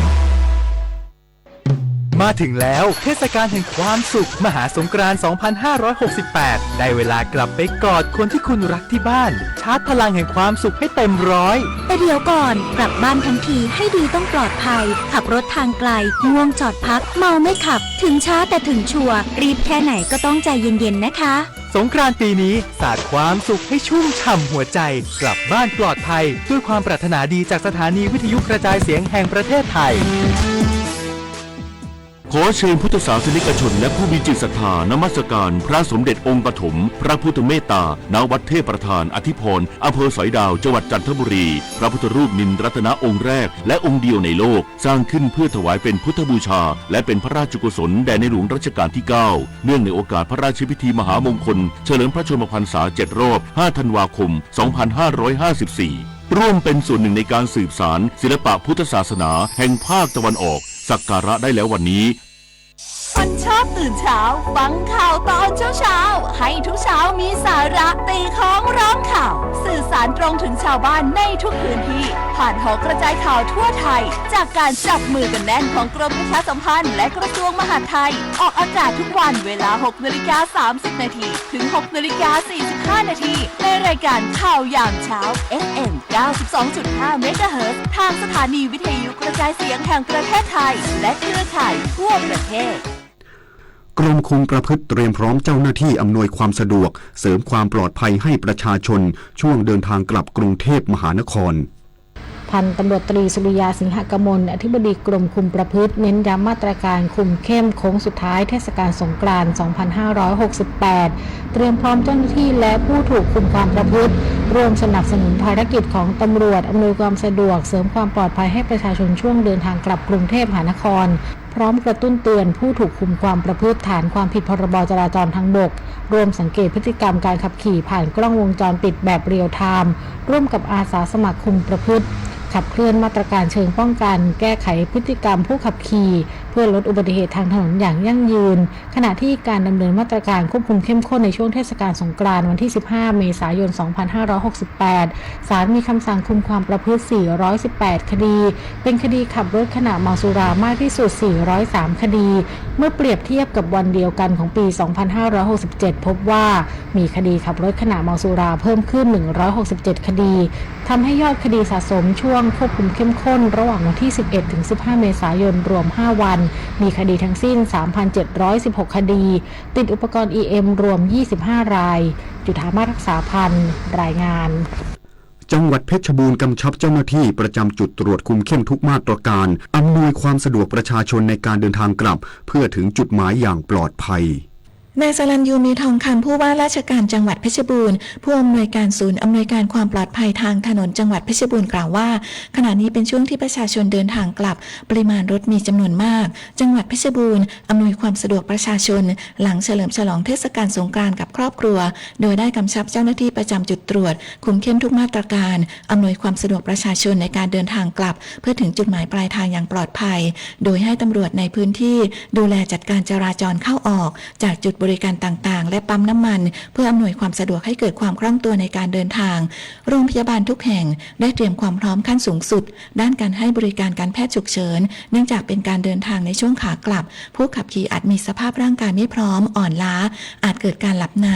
มาถึงแล้ว เทศกาลแห่งความสุข มหาสงกรานต์ สองพันห้าร้อยหกสิบแปด ได้เวลากลับไปกอดคนที่คุณรักที่บ้าน ชาร์จพลังแห่งความสุขให้เต็มร้อย แต่เดี๋ยวก่อน กลับบ้านทั้งทีให้ดีต้องปลอดภัย ขับรถทางไกล ง่วงจอดพัก เมาไม่ขับ ถึงช้าแต่ถึงชัวร์ รีบแค่ไหนก็ต้องใจเย็นๆ นะคะ สงกรานต์ปีนี้ สาดความสุขให้ชุ่มฉ่ำหัวใจ กลับบ้านปลอดภัย ด้วยความปรารถนาดีจากสถานีวิทยุกระจายเสียงแห่งประเทศไทย ขอเชิญพุทธศาสนิกชนและผู้มีจิตศรัทธานมัสการพระสมเด็จองค์ปฐมพระพุทธเมตตา ณ วัดเทพประธานอธิพร อำเภอสอยดาว จังหวัดจันทบุรี พระพุทธรูปนินรัตนะองค์แรกและองค์เดียวในโลก สร้างขึ้นเพื่อถวายเป็นพุทธบูชา และเป็นพระราชกุศลแด่ในหลวงรัชกาลที่ เก้า เนื่องในโอกาสพระราชพิธีมหามงคลเฉลิมพระชนมพรรษา เจ็ด รอบ ห้า ธันวาคม สองพันห้าร้อยห้าสิบสี่ ร่วมเป็นส่วนหนึ่งในการสืบสานศิลปะพุทธศาสนาแห่งภาคตะวันออก สักการะได้แล้ววันนี้ คนชอบตื่นเช้า ฟังข่าวตอนเช้าๆ ให้ทุกเช้ามีสาระ ตีค้องร้องข่าว สื่อสารตรงถึงชาวบ้านในทุกพื้นที่ ผ่านหอกระจายข่าวทั่วไทย จากการจับมือกันแน่นของกรมประชาสัมพันธ์และกระทรวงมหาดไทย ออกอากาศทุกวันเวลา หกนาฬิกา สามสิบนาที ถึง หกนาฬิกา สี่สิบห้านาที ในรายการข่าวยามเช้า เอฟเอ็ม เก้าสิบสองจุดห้า เมกะเฮิรตซ์ ทางสถานีวิทยุกระจายเสียงแห่งประเทศไทย และเครือข่ายทั่วประเทศ กรมคุมประพฤติเตรียมพร้อมเจ้าหน้าที่อำนวยความสะดวก เสริมความปลอดภัยให้ประชาชน ช่วงเดินทางกลับกรุงเทพมหานคร พันตำรวจตรีสุริยา สิงหกมล อธิบดีกรมคุมประพฤติ เน้นย้ำมาตรการคุมเข้มโค้งสุดท้ายเทศกาลสงกรานต์ สองพันห้าร้อยหกสิบแปด เตรียมพร้อมเจ้าหน้าที่และผู้ถูกคุมความประพฤติ ร่วมสนับสนุนภารกิจของตำรวจ อำนวยความสะดวก เสริมความปลอดภัยให้ประชาชนช่วงเดินทางกลับกรุงเทพมหานคร พร้อมกระตุ้นเตือนผู้ถูกคุมความประพฤติฐานความผิดพรบจราจรทางบก ร่วมสังเกตพฤติกรรมการขับขี่ผ่านกล้องวงจรปิดแบบเรียลไทม์ ร่วมกับอาสาสมัครคุมประพฤติ ข ขับเคลื่อนมาตรการเชิงป้องกัน แก้ไขพฤติกรรมผู้ขับขี่ เพื่อลดอุบัติเหตุทางถนนอย่างยั่งยืน ขณะที่การดำเนินมาตรการควบคุมเข้มข้นในช่วงเทศกาลสงกรานต์วันที่ สิบห้า เมษายน สองพันห้าร้อยหกสิบแปด ศาลมีคำสั่งคุมความประพฤติ สี่ร้อยสิบแปด คดี เป็นคดีขับรถขณะเมาสุรามากที่สุด สี่ร้อยสาม คดี เมื่อเปรียบเทียบกับวันเดียวกันของปี สองพันห้าร้อยหกสิบเจ็ด พบว่ามีคดีขับรถขณะเมาสุราเพิ่มขึ้น หนึ่งร้อยหกสิบเจ็ด คดี ทำให้ยอดคดีสะสมช่วงควบคุมเข้มข้นระหว่างวันที่ สิบเอ็ด ถึง สิบห้า เมษายน รวม ห้า วัน มีคดีทั้งสิ้น สามพันเจ็ดร้อยสิบหก คดี ติดอุปกรณ์ อี เอ็ม รวม ยี่สิบห้า ราย จุฑามาศ รักษาพันธ์ รายงาน จังหวัดเพชรบูรณ์กำชับเจ้าหน้าที่ประจำจุดตรวจคุมเข้มทุกมาตรการ อำนวยความสะดวกประชาชนในการเดินทางกลับ เพื่อถึงจุดหมายอย่างปลอดภัย นายสรัญยู มีทองคำ ผู้ว่าราชการจังหวัดเพชรบูรณ์ ผู้อำนวยการศูนย์อำนวยการความปลอดภัยทางถนนจังหวัดเพชรบูรณ์กล่าวว่า ขณะนี้เป็นช่วงที่ประชาชนเดินทางกลับ ปริมาณรถมีจำนวนมาก จังหวัดเพชรบูรณ์อำนวยความสะดวกประชาชน หลังเฉลิมฉลองเทศกาลสงกรานต์กับครอบครัว โดยได้กำชับเจ้าหน้าที่ประจำจุดตรวจ คุมเข้มทุกมาตรการ อำนวยความสะดวกประชาชนในการเดินทางกลับ เพื่อถึงจุดหมายปลายทางอย่างปลอดภัย โดยให้ตำรวจในพื้นที่ดูแลจัดการจราจรเข้าออก จากจุดบริการต่างๆ และปั๊มน้ำมัน เพื่ออำนวยความสะดวกให้เกิดความคล่องตัวในการเดินทาง โรงพยาบาลทุกแห่งได้เตรียมความพร้อมขั้นสูงสุด ด้านการให้บริการการแพทย์ฉุกเฉิน เนื่องจากเป็นการเดินทางในช่วงขากลับ ผู้ขับขี่อาจมีสภาพร่างกายไม่พร้อม อ่อนล้า อาจเกิดการหลับใน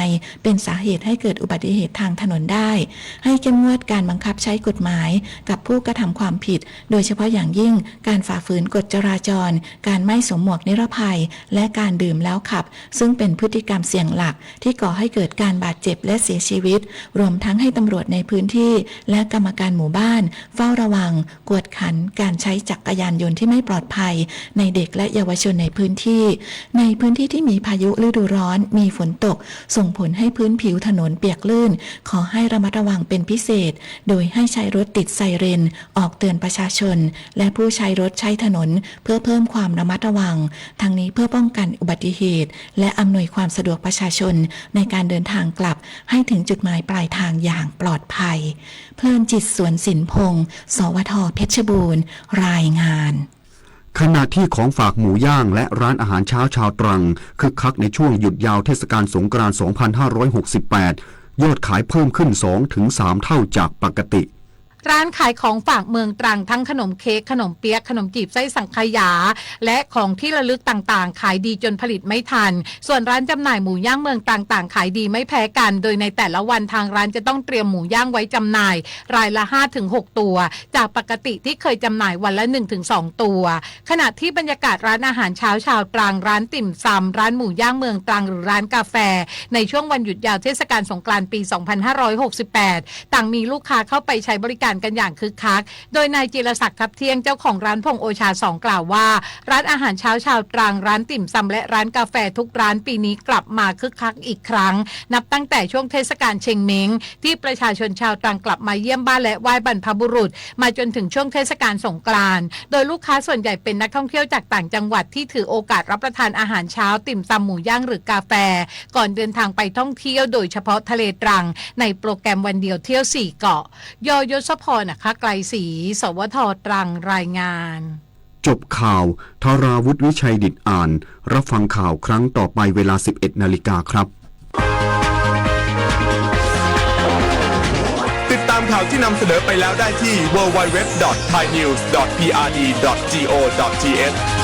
เป็นสาเหตุให้เกิดอุบัติเหตุทางถนนได้ ให้เข้มงวดการบังคับใช้กฎหมายกับผู้กระทำความผิด โดยเฉพาะอย่างยิ่งการฝ่าฝืนกฎจราจร การไม่สวมหมวกนิรภัย และการดื่มแล้วขับ ซึ่งเป็นพฤติกรรมเสี่ยงหลักที่ก่อให้เกิดการบาดเจ็บและเสียชีวิต รวมทั้งให้ตำรวจในพื้นที่ และกรรมการหมู่บ้าน เฝ้าระวัง กวดขันการใช้จักรยานยนต์ที่ไม่ปลอดภัย ในเด็กและเยาวชนในพื้นที่ ในพื้นที่ที่มีพายุฤดูร้อน มีฝนตก ส่งผลให้พื้นผิวถนนเปียกลื่น ขอให้ระมัดระวังเป็นพิเศษ โดยให้ใช้รถติดไซเรน ออกเตือนประชาชน และผู้ใช้รถใช้ถนน เพื่อเพิ่มความระมัดระวัง ทั้งนี้เพื่อป้องกันอุบัติเหตุ และอำนวยความสะดวกประชาชน ในการเดินทางกลับ ให้ถึงจุดหมายปลายทางอย่างปลอดภัย เพลินจิต สวนสินพงษ์ สวท เพชรบูรณ์ รายงาน ขณะที่ของฝากหมูย่างและร้านอาหารเช้าชาวตรัง คึกคักในช่วงหยุดยาวเทศกาลสงกรานต์ สองพันห้าร้อยหกสิบแปด ยอดขายเพิ่มขึ้น สองถึงสาม เท่าจากปกติ ร้านขายของฝากเมืองตรังทั้งขนมเค้ก ขนมเปี๊ยะ ขนมจีบไส้สังขยา และของที่ระลึกต่างๆ ขายดีจนผลิตไม่ทัน ส่วนร้านจำหน่ายหมูย่างเมืองตรังต่างขายดีไม่แพ้กัน โดยในแต่ละวันทางร้านจะต้องเตรียมหมูย่างไว้จำหน่าย รายละ ห้าถึงหก ตัว จากปกติที่เคยจำหน่ายวันละ หนึ่งถึงสอง ตัว ขณะที่บรรยากาศร้านอาหารเช้าชาวตรัง ร้านติ่มซำ ร้านหมูย่างเมืองตรัง หรือร้านกาแฟ ในช่วงวันหยุดยาวเทศกาลสงกรานต์ปี สองพันห้าร้อยหกสิบแปด ต่างมีลูกค้าเข้าไปใช้บริการกันอย่างคึกคัก โดยนายจิรศักดิ์ ทับเที่ยง เจ้าของร้านพงษ์โอชาสอง กล่าวว่า ร้านอาหารเช้าชาวตรัง ร้านติ่มซำ และร้านกาแฟทุกร้านปีนี้กลับมาคึกคักอีกครั้ง นับตั้งแต่ช่วงเทศกาลเชงเม้ง ที่ประชาชนชาวตรังกลับมาเยี่ยมบ้านและไหว้บรรพบุรุษ มาจนถึงช่วงเทศกาลสงกรานต์ โดยลูกค้าส่วนใหญ่เป็นนักท่องเที่ยวจากต่างจังหวัดที่ถือโอกาสรับประทานอาหารเช้า ติ่มซำ หมูย่าง หรือกาแฟ ก่อนเดินทางไปท่องเที่ยว โดยเฉพาะทะเลตรัง ในโปรแกรมวันเดียวเที่ยวสี่เกาะ ยยศพร อัครไกรศรี สวท ตรัง รายงาน จบข่าว ธาราวุฒิ วิชัยดิตอ่าน รับฟังข่าวครั้งต่อไปเวลา สิบเอ็ดนาฬิกาครับ ติดตามข่าวที่นำเสนอไปแล้วได้ที่ www.thainews.prd.go.th